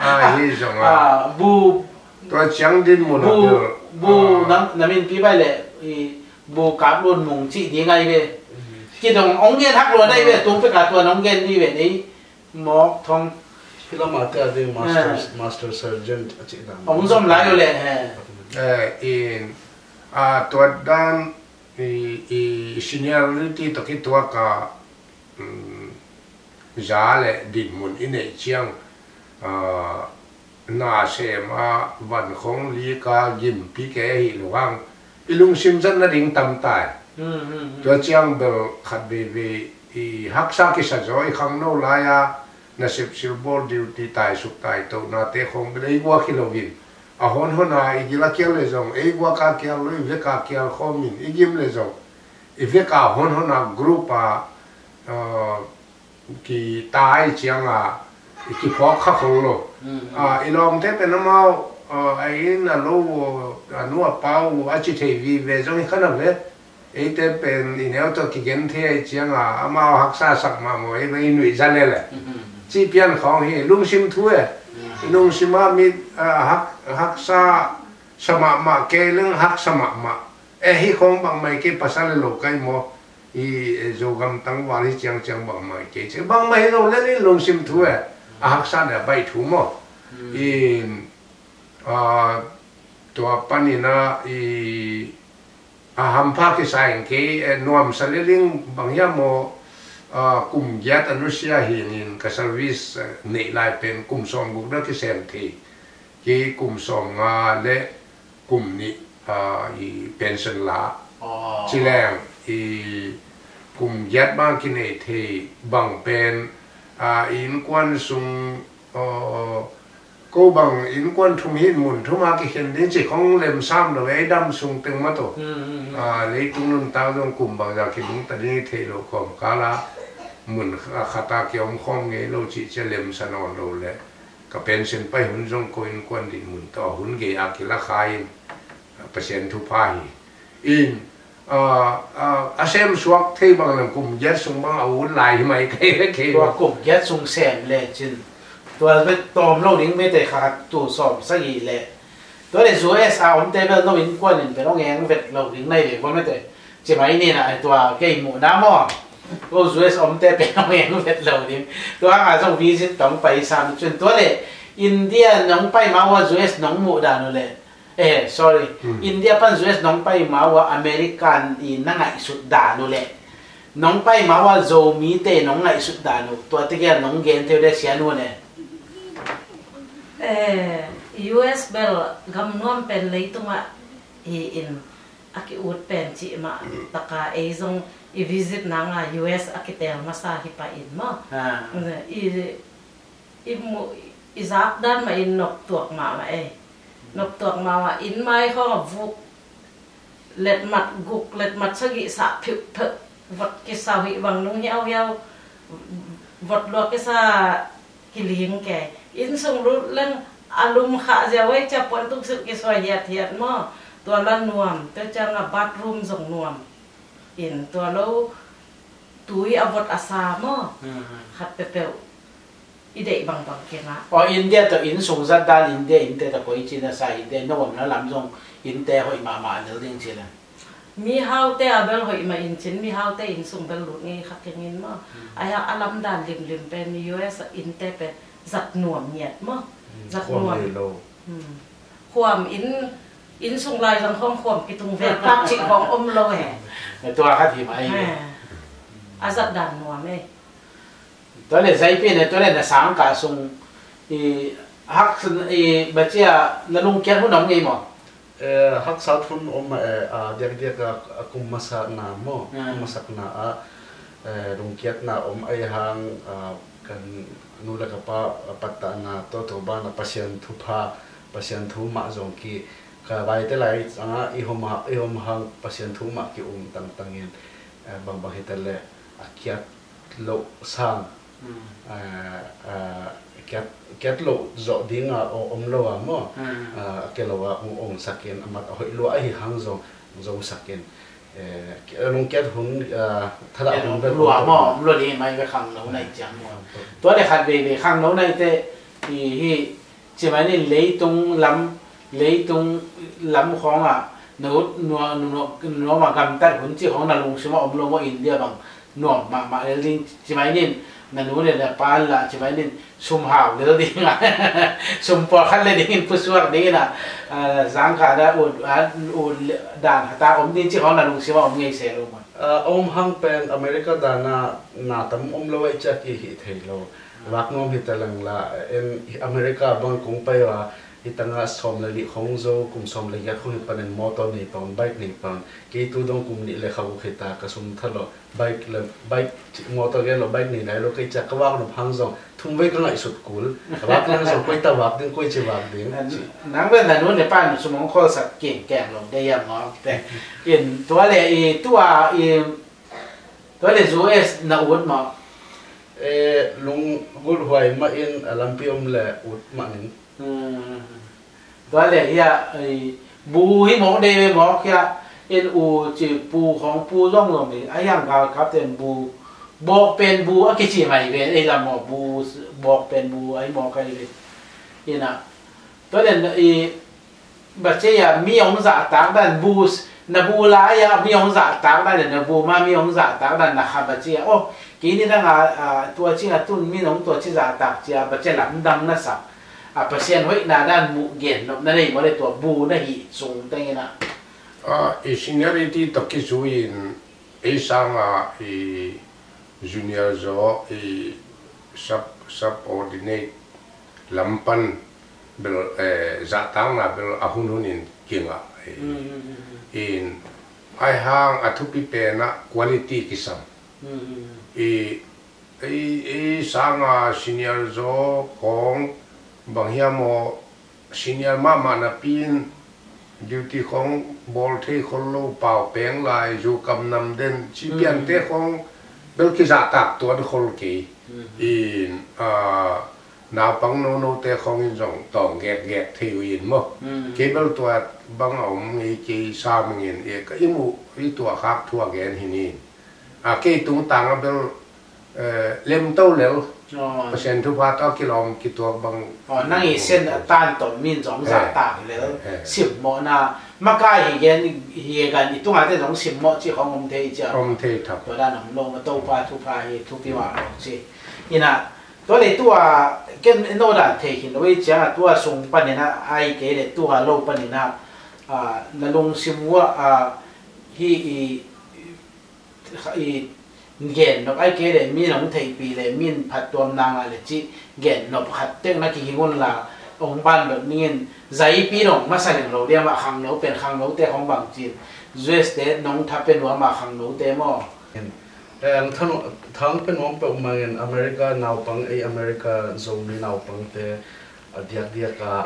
Ah, hi zong a. Ah, bu. Tua ciang din mun a bu, bil. Bu ah. Nam, nam in pi bai le i bu kap lun mung ci di ngai ve. Mm. Ki dong ong gen hak lo nai ve, tung pe ka tua nong gen di ve nei. Mawk thong. Hi lamah te a ding master, eh, master sergeant a cih dan. Hong zom lai uh leh, eh. Eh, in, ah, tua dan, i, i seniority tawh kituak a, um, za le dinmun i neih ciang, ah, na sem a, van khong lik a gimpi kei ahi lo hang, i lungsim zat nading tam tai. Mm, mm, mm. Tua ciang bel khat veivei i haksa kisa zaw, i khangno lai-a nasep silbawl, duty, taisuk taitona te khong bel ei guak hi lo in, a honhon a i gil a kial le zong ei guak a kial lo, i vek a kial khawm in, i gim le zong i vek a honhon a group a, ah, kitai ciang a i kiphawk kha khol lo. Mm, mm. Ah, i lawmte pen amau, ah, a inn a lo, a nu a pa uh a ci thei vive zong hi kha na ve. Eite pen i neu tawh kigen thei ahih ciang a, amau haksa sak mahmah, ei bang i nuih za lele. Mm, mm, mm. Cih pian khawng hi, lungsim thu e. Mm. I lungsim a mi, ah, hak, haksa sa mahmah kei leng haksa mahmah. Eh, hih khawng bangmah hi kei, pasal le lo kai maw. I, eh, Zogam tangval hi ciangciang bangmah hi kei ci. Bangmah hi lo lel in lungsim thu e. A haksa le a baih thu maw. Hmm. In, ah, tua panin a, i, a hampha kisa in kei, eh, nuamsa lel in bang hiam maw, ah, kum giat a nusia hi in ka service, eh, neih lai pen kum sawmguk na kisem thei. Kei kum sawmnga le kum nih, ah, i pension la. Oh. Ci leng, i kum giat bang kinei thei bang pen, ah, i innkuan sung, oh, ko bang innkuan thum hi in mun thum a kikhen ding ci khong lemsam lo, ei dam sung teng mah tawh. Hmm, hmm, hmm. Ah, leitung nuntak zong kum bangzah kilungta ding i theih loh kawmkal a mun kha-, khat a kiom khawm ngei lo cih ciang lemsa nawn lo leh. Ka pension pai hun zong ko innkuan dinmun tawh a hun gei a kila kha in, Pasian thupha hi. In, ah, ah, a sem suak thei bang leng kum giat sung bang a ut lai hi mai kei ve kei. Tua kum giat sung sem le cin. Tua bek tawm lo ding mete kha tu sawm sagih le. Tua le U S a omte bel no innkuan in bel hong eng vet lo ding nai ve vo mete. Ci mai ni na, tua kei muhna maw. Ko U S omte pen hong eng vet lo ding. Tua hang a zong visit tawh hong pai sam cun. Tua le India nong pai ma ua U S nong muh dan uh le. Eh, sorry. Hmm. India pan U S nong pai ma ua American i na ngaihsut dan uh le. Nong pai ma ua Zomite nong ngaihsut dan uh. Tua tegel nong gen teu de sian uh le. Eh, U S bel gam nuam pen leitungah hi in a ki-ut pen cih mah taka ei zong i visit nanga U S a kitel masa hi pah in maw. Ha. I, i mu, i zak dan mah in noptuak mahmah ei. Noptuak mahmah in mai khawng a vuk letmat guk letmat sagih sah phiuhphiuh vot kisau hih bang nung hiauhiau vot luak kisa kiling kei. Inn sung lut leng a lum khah ziau ei cia puan tuk silh kisuai hiathiat maw. Tua la nuam, tua ciang a bathroom zong nuam. In tua lo tui a vot a sa maw. Hmm. Khat peuhpeuh i deih bangbang kingah. Aw, India tawh inn sung zat dan India innte tawh koi cin a sa India no omna lam zong innte hoih mahmah a lel ding ci le. Mihaute a bel hoih mah in cin, mihaute inn sung bel lut ngei kha keng in maw. Hmm. Ahi a lamdan limlim pen U S a innte pen zat nuam ngiat maw. Hmm, zat nuam. Khuam ngei lo. Hmm. Khuam inn, inn sung lai zong khawng khuam kitung vel tak cih khawng om lo he. Tua khat hi mah hi. He. A zat dan nuam e. Tua le zaipi ne, tua le na sangkah sung i hak, i bacia na lungkiat hun om ngei maw? Eh, haksat hun om mah e, a diakdiak a, a kum masakna maw? Ah. Kum masakna ah, eh, lungkiatna om ahi hang, ah, kan nu le ka pa, ah, pattahna tawh tua banah Pasian thupha, Pasian thu mah zong ki, ka vaite lai cangah i hom ha-, i hom hang Pasian thu mah ki um tangtangin, eh, bangbang hi ta le a kiat loh sang, hmm, ah, ah, kiat, kiat loh zawh ding a om lo a maw? Hmm. Ah, a ke lo a ong, ong sakin, a mat a hoih lua ahi hang zong, zong sakin. Eh, ki-, lungkiat hun, ah, thadah hun bel lua maw, om lo ding mai ve khangno nai ciang maw. Hmm. Tua le khat veivei khangno naite i hi, Ci mai nin leitung, leitung lam khawngah na ut nua-, nua-, nuam a gamtat hun ci khawng na lungsim a om lo maw, India bang nuam mahmah lel ding ci mai nin. Na nu le na pa lah ci vai nin sum hau lel ding a, sum pawlkhat le dingin pusuak dingin a, a, zangkah na ut, a, ut dan hata om ding ci khawng na lungsim a om ngei se lo maw? A, om hang pen America dana na tam om lo ai ciak i hi thei lo. Vak nuam hi ta leng la, en America bang kong pai a, hi tanga sawm le li khong zo, kum sawm le giat khong hi panin motor nei pawn, bike nei pawn. Kei tu dong kum nih le kha guk hi ta ka sum tha lo. Bike le, bike, motor gen lo, bike nei nai lo, kei ciak ka vak nop hang zong thum vei ka ngaihsut kul. Ka vak nang zong koi ta vak ding, koi ci vak ding. Nang pen na nu ne pan sum hong khol sak king keng lo de yang ngawk te. In tua le i tua i, tua le U S na ut maw? E, lung gulhuai mah in a lampi om le ut mah ning. Hmm. Tua le hia, ei, bu hi mawk dei ve mawk hia, en u ci pu khong pu zong zong ni, a hiang galkap ten bu, bawk pen bu a kici mai ve, ei lam maw bu, bawk pen bu, a hi mawk a hi ve. Ina, tua le i, Bacia mi hong zahtak dan bu, na bu lai a mi hong zahtak dan, na bu ma mi hong zahtak dan na kha bacia. Oh, kini dang a, a, tua ci a tun mi hong tua ci zahtak cia bacia lamdang na sa. A Pasian hoihna dan muh gen nop na nei maw le tua bu na hih sung tengin a. A, i seniority tawh kizui in ei sanga i junior zaw i sub, subordinate lam pan bel, eh, zahtakna bel a hun hunin kingah, eh, mm, mm, mm, mm, in ai hang a thupi penah quality kisam. Mm, mm, mm. I, i, i sanga senior zaw khong bang hiam aw senior mahmah napi in duty khong bawl thei khol lo, pau peng lai, zu kam nam den ci piante khong bel kizahtak tuan khol kei. In, ah, naupang nonote khong in zong tawng gekgek thei uh in maw. Kei bel tua bang a om ngei kei sa mangin e ka i muh i tuah khak thu a gen hi ni. A kei tungtang a bel, eh, lemto lel. Aw. Pasian thupha tawh kilawm kituak bang. Aw, nang i sen a tan tawh min zong zahtak lel. Simmawhna makai hi gen hi gan i tungah te zong simmawh ci khong om thei cia. Om thei thap. Tua dan om lo ma Topa thupha hi thupi mah lo ci. Ina, tua le tua ken no dan thei hin lo i ciang a tua sung panin a ai kei le tua lo panin a, a, na lungsim uh a, a, hi i i gen nop ai kei le min hong theihpih le min phattuam nanga le cih gen nop khat tek na kihing un la hong ban bel ningin zaipi dong masa leng lo diam a khangno pen khangnote hong bang cin U S te nong tha pe nuam a khangnote maw? Thang pe nuam peuh mangin America naupang ei America Zomi naupangte a diakdiak a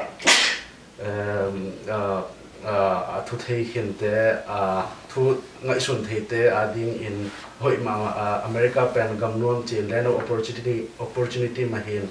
Em, a, a, a thu thei khinte, a thu ngaihsun theite a dingin hoih mahmah a America pen gam nuam cin land of opportunity, opportunity mah hin.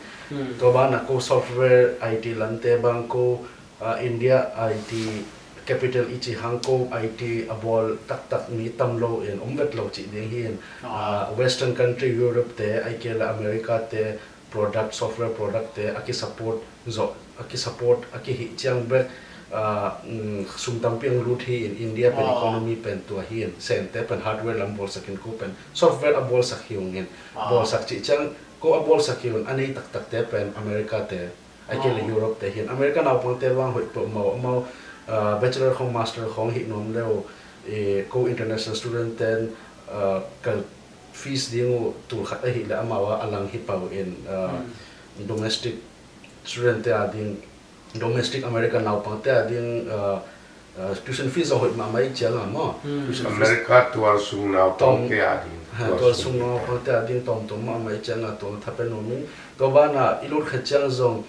Tua banah ko software I T lante bang ko, a, India I T capital i ci hang ko I T a bawl taktak mi tam lo in om vet lo cih ding hin. A, Western country Europe te ai kei le America te product, software product te a kisupport zawh, a kisupport a kihih ciang bek, ah, mm, sum tampi ang lut hi in India pen economy pen tua hi in Sen te pen hardware lam bawlsak in ko pen software a bawlsak hi ung in bawlsak cih ciang ko a bawlsak hi un a nei taktak te pen America te ai kei le Europe te hi in America naupang te vang hoih peuh mau, mau, ah, bachelor khong master khong hih nuam leu, eh, ko international student ten, ah, kal fees ding uh tul khat ahih leh amau a lang hi pau in, uh, domestic student te a ding, domestic American naupang te a ding, uh, uh, tuition fees a hoih mahmah i ciang a maw. Tuition fees America tual sung naupang te a ding, ha, tual sung naupang te a ding tawmtawm mahmah i ciang a tuang tha pe nuam in tua banah i lut khat ciang zong,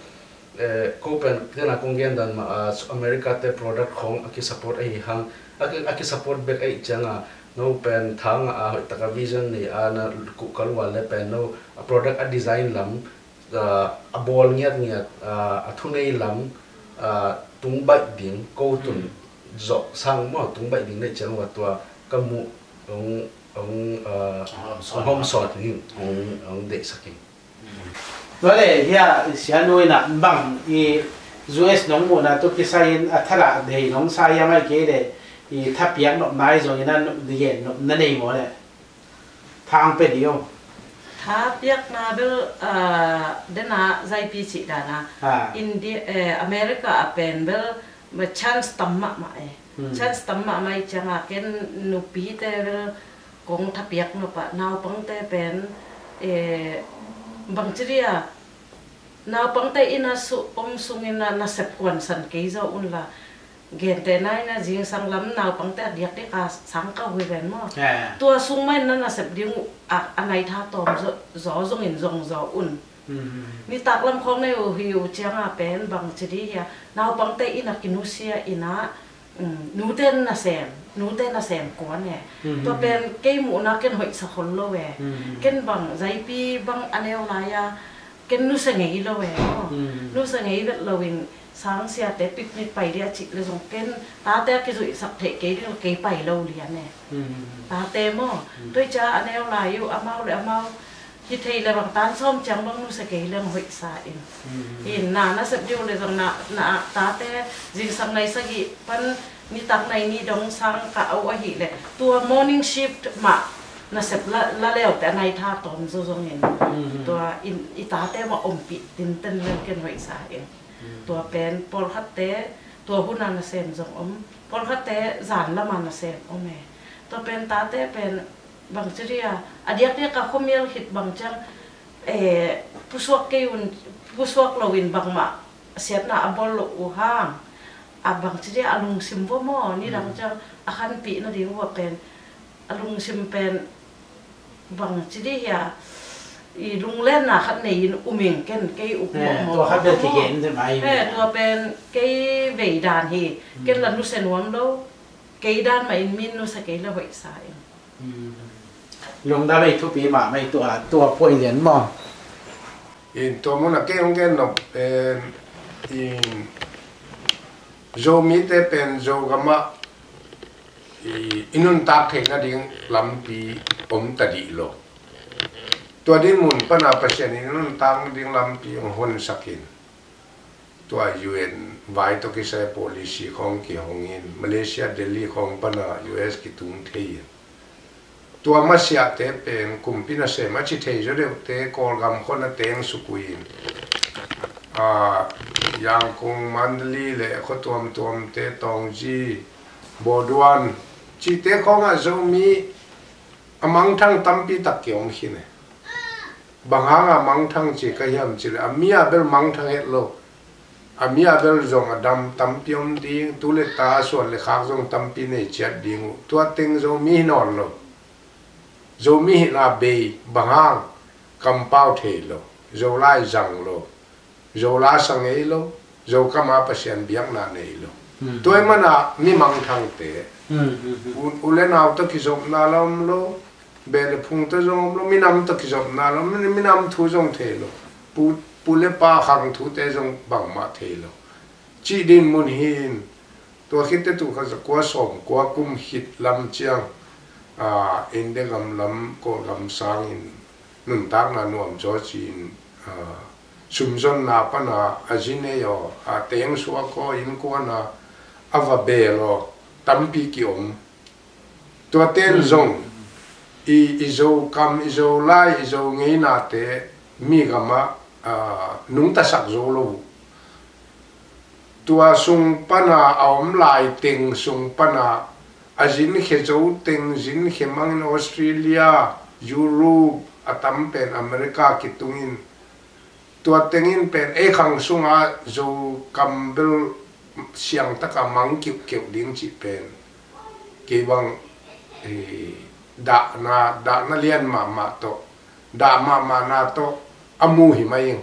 eh, ko pen tena kong gen dan mah a America te product khong a kisupport ahi hang a ki, a kisupport bek ahi ciang a no pen thang a hoih taka vision nei a na kuh kal ual le pen no a product a design lam, ah, a bawl ngiatngiat, ah, a thunei lam, ah, tung baih ding ko tun zawh sang maw tung baih ding neih ciang ua tua ka muh hong, hong, ah, hong hawm sawt ning hong, hong deihsak in. Tua le hia sianu in ah bang i U S nong muhna tawh kisai in a thadah thei nong sa hiam ai kei le i thapiak nopna i zong in a nop digen nopna nei maw le thang pe dih o. Tha piakna bel, ah, dena zaipi cih dana. Ha. India, eh, America a pen bel ma chance tam mahmah e. Hmm. Chance tam mahmah i cianga ken nupite bel kong thapiak nop a naupangte pen, eh, bangci dia naupangte ina su om sungin na nasep kuansan kei zo unla. Gente na ina zingsang lam naupangte a diakdiak a sang ka hui ven maw. Yeah. Tua sung mah ina nasep ding uh a, a nai tha tawm zo, zo zongin zong zo un. Mhm. Nitak lam khawng nei uh hi uh cianga pen bangci di hia. Naupangte ina kinusia ina, mm, nute nasem, nute nasem kuan e. Mhm. Tua pen kei muhna ken hoihsa khol lo e. Mhm. Ken bang zaipi bang a neu lai a, ken nusia ngei lo e. Mhm. Nusia ngei vet loin sang siate picnic pai dia cih le zong ken tate a kizuihsak theih kei ding lo kei pai lo lian e. Mhm. Tate maw. Mhm. Tua i cia a neu lai uh amau le amau hi thei le bang tan sawm ciang bang nusia kei leng hoihsa in. Mhm. Hi na nasep diu le zong na, na tate zingsang nai sagih pan nitak nai ni dong sang ka au ahih le tua morning shift mah nasep la, la leu te a nai tha tawm zo zongin. Mhm. Tua in i tate mah ompih tinten leng ken hoihsa in. Mhm. Tua pen pawlkhatte tua huna nasem zong om, pawlkhatte zan lama nasem om e. Tua pen tate pen bangci dia a diakdiak a khuamial khit bang ciang, eh, pusuak kei un, pusuak loin bangmah siatna a bawl lo uh hang. A bangci dia a lungsim vua maw, nidang ciang a khanpih nading vua pen, a lungsim pen bangci di hia, i lunglenna khat nei in um ing ken kei uk mawh mawh. Tua khat bel kigen te mai. He, tua pen kei vei dan hi, ken la nusia nuam lo, kei dan mah in min nusia kei la hoihsa in. Lungdam ei, thupi mahmah ei, tua, tua point lian maw. In tua mun a kei hong gen nop pen in Zomite pen Zogamah i, i nuntak theih nading lampi om ta dih lo. Tua din mun pana Pasian in i nuntak nading lampi hong honsak in. Tua U N vai tawh kisai policy khawng kihong in, Malaysia Delhi khawng pana U S kitung thei in. Tua masiahte pen kumpi nasem a ci thei zaw deuhte Kawlgam khawng a teng suk uh in. A, Yangkung, Mandalay le khua tuamtuamte, Taunggyi, Burdwan cihte khawngah Zomi a mangthang tampi tak kiom khin e. Bang hanga mangthang ci ka hiam cih leh a mi a bel mangthang het lo. A mi a bel zong a dam tampi om ding, tu le ta a suan le khak zong tampi nei ciat ding uh. Tua teng Zomi hi nawn lo. Zomi hihna bei bang hang, kampau thei lo, Zolai zang lo, Zola sa ngei lo, Zokam a Pasian biakna nei lo. Tua i mana mi mangthangte. U, u le nau tawh kizopna la om lo, beh le phung tawh zong om lo, minam tawh kizopna la om, mi, minam thu zong thei lo. Pu, pu le pa khang thute zong bangmah thei lo. Cih din mun hi in, tua khit teh tul khat za kua sawm kua kum khit lam ciang, a, India gam lam Kawlgam sangin nuntakna nuam zaw ci-in, a, sumzonna pana a zi nei aw, a teng suak aw, innkuana a va bel aw, tampi kiom. Tuaten zong i, i Zokam, i Zolai, i Zo ngeinate mi gamah, a, nungtasak zo lo uh. Tua sung pana a om lai teng sung pana a zinkhia zo teng, zinkhia mangin Australia, Europe, a tam pen America kitungin, tua tengin pen ei khang sunga Zokam bel siangtaka mang kiuhkeuh ding cih pen kei bang, eh, dahna, dahna lian mahmah tawh, dah mahmahna tawh a mu hi mai ing.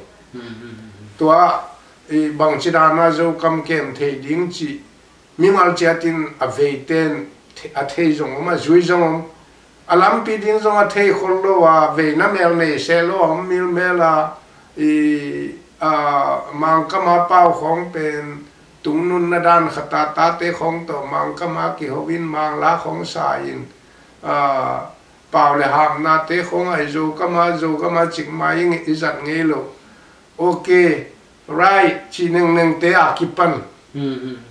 Tua, eh, bangci dana Zokam kem thei ding cih mimal ciatin a veiten the-, a thei zong om, a zui zong om. A lampi ding zong a thei khol lo a, veina mel nei se lo a om milmel a, i, a, Mangkam a pau khawng pen tungnunna dan khata tate khawng tawh Mangkam a kiho in Mangla khawng sa in, a, pau le hapnate khawng a i Zokam a, Zokam a cikmah ing i zat ngei lo. Ok, right, cih nengnengte a kipan,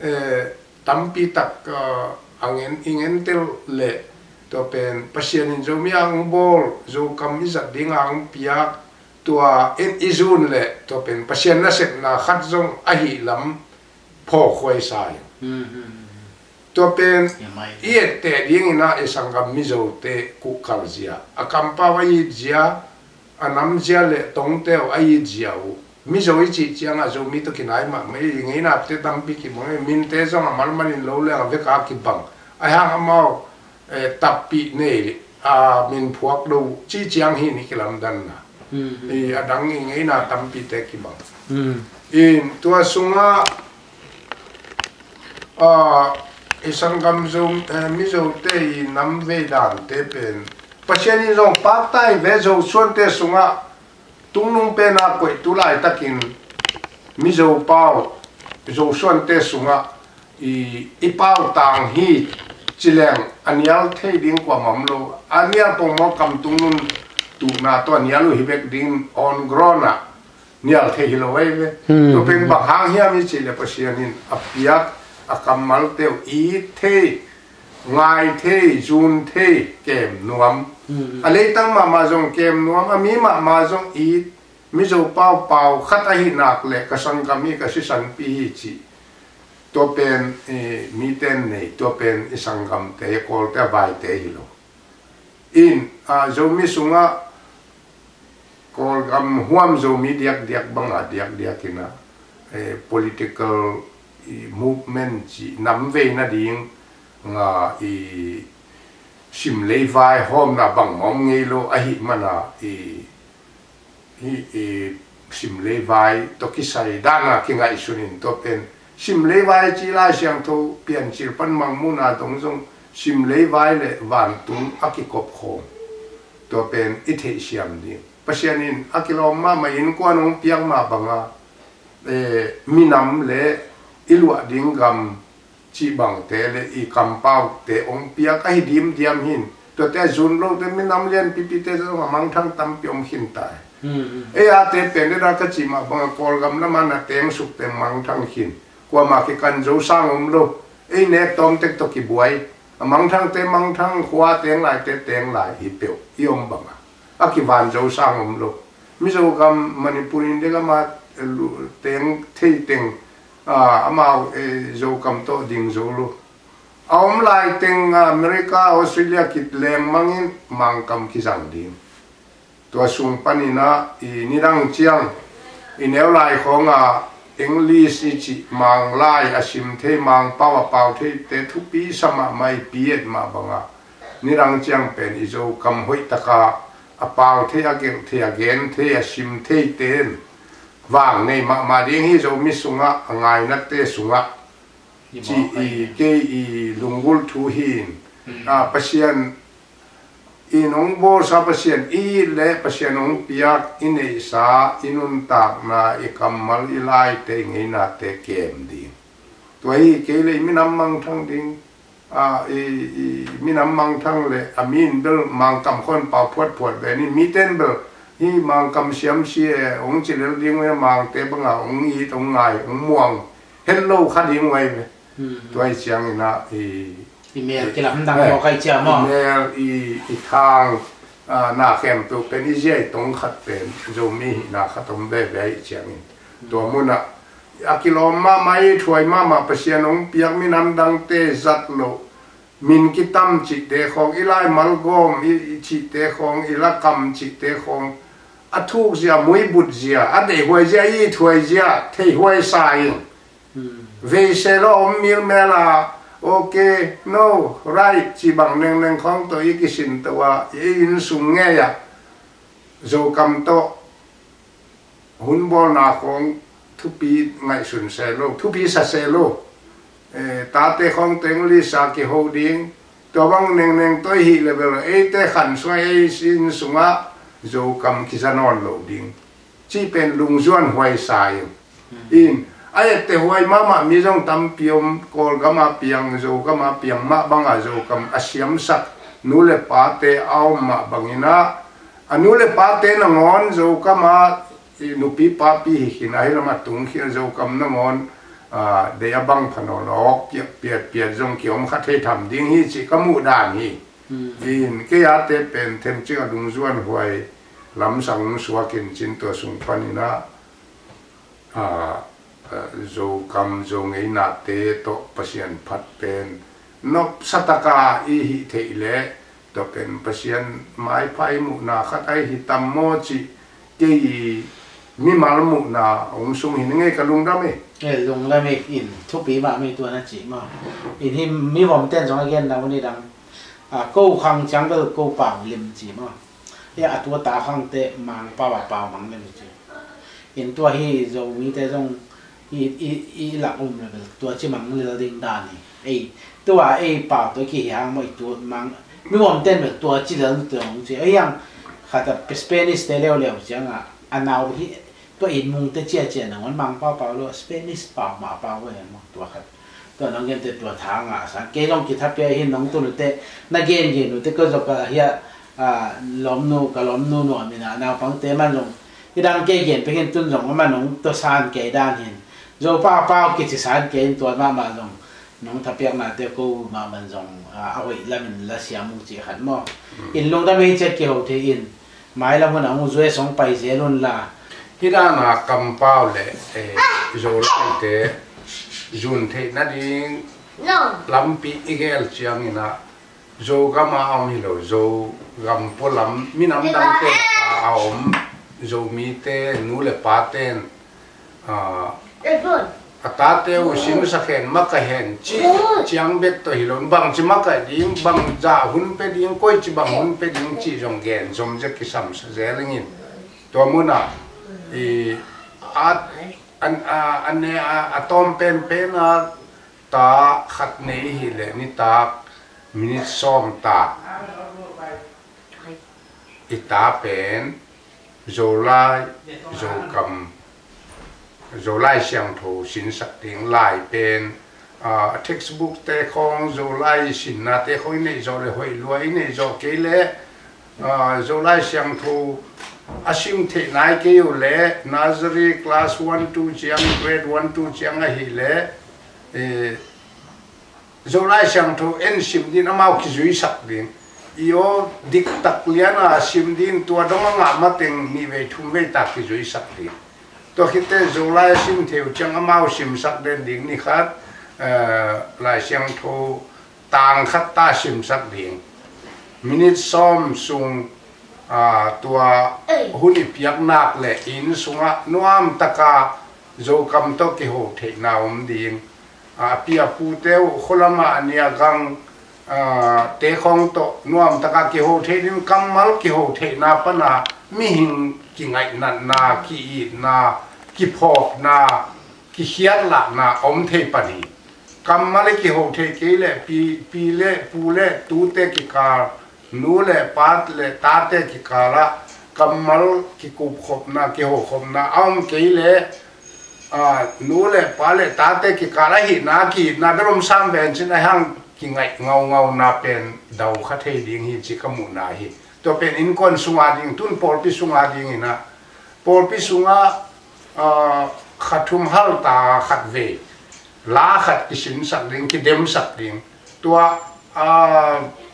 eh, tampi tak, ah, a ngen, i ngentel leh Tua pen Pasian in Zomi a hong bawl, Zokam i zat ding a hong piak, tua in i zun leh tua pen Pasian nasepna khat zong ahih lam phawkhuai sa hi. Tua pen i etteh dingin ah i sanggam Mizote kuhkal zia, a kampau a it zia, a nam zia le tongteu a it zia uh. Mizo i cih ciangah Zomi tawh kinai mahmah i ngeinate tampi kibang, minte zong a malmalin lo leng a veka kibang. Ahi hang amau eh, tappih nei, a min phuak lo cih ciang hi ni kilamdanna. I a dang i ngeina tampite kibang. In tua sungah ah, i sanggam Zo, eh, Mizote i nam vei dante pen Pasian in zong paktai ve. Zosuante sungah tungnung pena koih tu laitakin Mizo pau Zosuante sungah i, i pau tang hi ci leng a nial thei ding kuamah om lo. A nial pongmaw kam tungnun tuhna tawh a nial uh hi bek ding, on ground ah nial thei hi lo ei ve. Tua pen bang hang hiam i cih leh Pasian in a piak a kammalte uh it thei, ngai thei, zun thei, kem nuam. A leitang mahmah zong kem nuam, a mi mahmah zong it, Mizo pau pau khat ahi nak leh ka sanggam hi, ka sisanpi hi cih. Tua pen eh, mite nei, tua pen i sanggamte, Kawlte a vaite hi lo. In ah, Zomi sungah Kawlgam huam Zomi diakdiak bangah diakdiak in ah, eh, political i movement cih nam vei nading nga i simleivai hawmna bangmah om ngei lo ahih mana i hi i simleivai tawh kisai dana kingaihsun in tua pen simleivai ci Lai Siangtho Piancil pan Mangmuhna dong zong simleivai le vantung a kikop khawm. Tua pen i theihsiam ding. Pasian in a kilawm mahmah innkuan hong piak mah banga eh, minam le i luah ding gam cih bangte le i kampaute hong piak ahi dimdiam hin. Tuate a zun lote minam lianpipite zong a mangthang tampi om khin ta hi. Ei ate pen deda ka cih mah banga Kawlgam lama na teng suk teng mangthang khin. Kuamah kikan zo sang om lo. Ei nek tawm tek tawh kibuai. A mangthangte mangthang, khua teng laite teng lai hi peuh i om banga a kivan zo sang om lo. Mizo gam, Manipur, India gama teng thei teng ah, amau eh, Zokam tawh ding zo lo. A om lai teng ah, America, Australia kit lengmangin Mangkam kizang ding. Tua sung panin ah i nidang ciang i neu lai khawngah English i cih Manglai a sim thei, Mangpau a pau theite thupi sa mahmah i pi et mah bangah nidang ciang pen i Zokam hoihtaka a pau thei, a gelh thei, a gen thei, a sim theite in vang nei mahmah ding hi. Zomi sungah, a ngainate sungah cih i kei i lunggulh thu hi. Ah, Pasian i nong bawlsa, Pasian i it le Pasian hong piak i neihsa, i nuntakna, i kammal, i laite, i ngeinate kem ding. Tua hi kei le i minam mangthang ding. Ah, i, i minam mangthang le a mi in bel Mangkam khawn pau phuatphuat ve ni, miten bel hi Mangkam siamsi e hong ci lel ding ve, Mangte banga hong it, hong ngai, hong muang het lo kha ding ve ve. Tua hi ciangin ah i, i mel kilamdang mawk ai cia maw, i mel i, i thang ah, na khempeuh pen i ziai tong khat pen Zomi hihna khat om veve ahi ciangin tua munah a kilawm mahmah, i thuai mahmah, Pasian hong piak minam dangte zat loh, min kitam cihte khawng, i laimal gawm i, i cihte khawng, i lakam cihte khawng a thuk zia, muibut zia, a deihhuai zia, i thuai zia theihhuai sa in. Veise lo om milmel a, okay, no, right, ci bang nengneng khawng tawh i kisin tawh a, i inn sung ngei ah Zokam tawh hun bawlna khawng thupi ngaihsun se lo, thupi sa se lo. Eh, tate khawng teng lisa kiho ding, tua bang nengneng tawh i hih le bel eite khan sungah, ei inn sungah Zokam kiza nawn lo ding. Cih pen lungzuan huai sa in. In, a etteh huai mahmah mi zong tampi om, Kawlgam a piang, Zogam a piang mah banga Zokam a siamsak nu le pate a om mah bangin ah, a nu le pate nangawn Zokam a i nupi papi hi khin, ahi lam a tung khin, Zokam nangawn ah, dei a bang pha nawn lo, awk piat piat piat zong kiom kha thei tham ding hi cih ka muh dan hi. Hi in, kei a te pen themcik a dungzuan huai lamsang suak in cin tua sung panin ah, a, a, Zokam Zo ngeinate tawh Pasian phat pen nopsa taka i hih theih leh tua pen Pasian maipha i muhna khat ahi hi tam maw cih kei mimal muhna hong sung hi ning ei ka lungdam hi. Ei lungdam hi in thupi mah mi tua na cih maw. In hi mi vom ten zong a gen na un i dang, a, ko khang ciang bel ko pau lim ci maw. Ia a tua ta khangte Mangpau a pau mang le mi ci. In tua hi Zomite zong i, i, i lak um le bel tua ci mang lel ding dan hi. Ei tua ei pau tua ki hiang maw i tu mang mi om ten bel tua ci lel tua hong ci. Ei hiang khat a Spanish te leuleu ciang a, a nau hi tua in mung te cia cia nangon Mangpau pau lo Spanish pau ma pau ve maw tua khat. Tua nong gente tua tha ngah sa kei zong kitha pia hi nong tun te na gen gen u te ko zok a hia, a, lomnu ka lomnu nuam in a naupangte man zong i dang kei gen pek hin tun zong a man nong tua san kei dan hin Zopa pau kici san kei in tua mahmah zong nong thapiaknate ko mahmah zong, a, a hoih lamin la siam uh cih khat maw. In lungdam hi ciat kiho thei in mailam hun a hong zui song pai zel un la. Hi dana kampau le, eh, Zolaite zun theih nading lampi i gel ciangin ah Zogam a om hi lo, Zogam pualam minam dangte a om Zomite nu le paten, a, a tate uh sinsa khen makahen cih ciang bek tawh hi lo, bangci makaih ding, bang zah hun pe ding, koici bang hun pe ding cih zong gen zom zia kisam sa zel ingin. Tua munah i a, an, a, an ne a, a tawm penpen a ta khat nei hi le nitak minit sawm ta i ta pen Zolai, Zokam, Zolai Siangtho sinsak ding lai pen, a, textbook te khong Zolai sinna te khong i neih zawh le hoih lua, i neih zawh kei le, a, Zolai Siangtho a sim theih nai kei uh le nursery class one two ciang, grade one two ciang ahih le, e, Zolai Siangtho en sim din amau kizuisak ding. I aw diktak liana sim din tua dong a ngah mateng nih vei thum vei tak kizuisak ding. Tua khitte Zolai a sim thei uh ciang amau simsak den ding ni khat, eh, Lai Siangtho tang khat ta simsak ding. Minit sawm sung, ah, tua hun i piak nak le inn sungah nuam taka Zokam tawh kiho theihna om ding. A pi a pute uh khualama a nia gang, a, te khawng tawh nuamtaka kiho thei ding, kammal kiho theihna pana mihing kingaihnatna, ki-itna, kiphawkna, kikhiatlahna om thei pan hi. Kammal i kiho thei kei le pi, pi le pu le tute kikal, nu le pa le tate kikalah kammal kikupkhopna, kihokhopna a om kei le, a, nu le pa le tate kikal ahihna, ki-itna bel om sam ven cin a hang kingaih ngaungauna pen dau kha thei ding hi ci ka muhna hi. Tua pen innkuan sunga ding, tun pawlpi sunga dingin ah, pawlpi sungah, a, kha thum halta khat vei la khat kisinsak ding, kidemsak ding. Tua, a,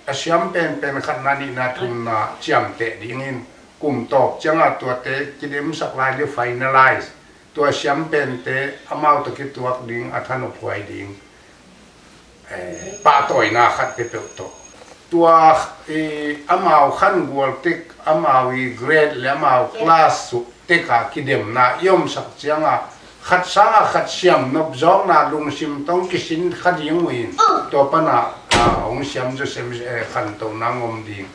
a siam penpen khatna nihna thumna ciamteh dingin kum tawp ciangah tuate kidemsak lai ding, finalize. Tua siam pente amau tawh kituak ding, a thanop huai ding, eh, pahtawina khat peuhpeuh tawh. Tua, eh, amau khan gual tek, amau i grade le amau class uh teka kidemna i omsak cianga khat sanga khat siam nopzawkna lungsim tawh kisin kha ding uh in tua pana, ah, hong siam zawsem, eh, khantohna ngom ding.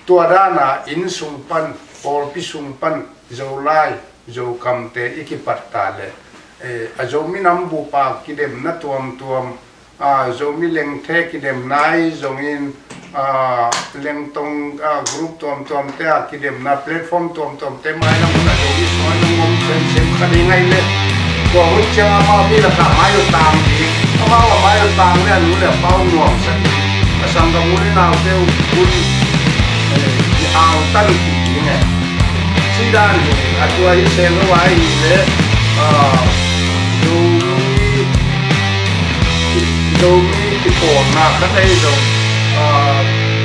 Tua dana inn sung pan, pawlpi sung pan, Zolai, Zokamte i kipat ta le, eh, a Zomi nam bupa kidemna tuamtuam, a, Zomi lengthe kidemna ahi zongin, a, lengtong, a, group tuamtuamte a kidemna platform tuamtuamte mailam a Zomi suan a ngom semsem kha ding ahi le. Tua hun ciang amau mi lakah mai uh tang ding, amau a mai uh tang le a nu le a pa uh nuamsak ding. A sanggam u le naute uh hun, eh, i autan kik ding e. Cidan hi, a tua hi sel lo a hi le, a, Zomi, Zomi kipawlna khat ahi zong, a,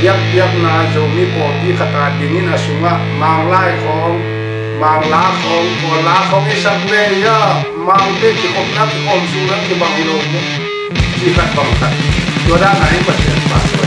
Biakpiakna Zomi pawlpi khat a dingin a sungah Manglai khawng, Mangla khawng, Kawlla khawng i sak ve ia, Mangte kikhopna kikhawm sungna kibang hi lo maw? Ci khat bang khat. Tua dan a hi Pasian pa.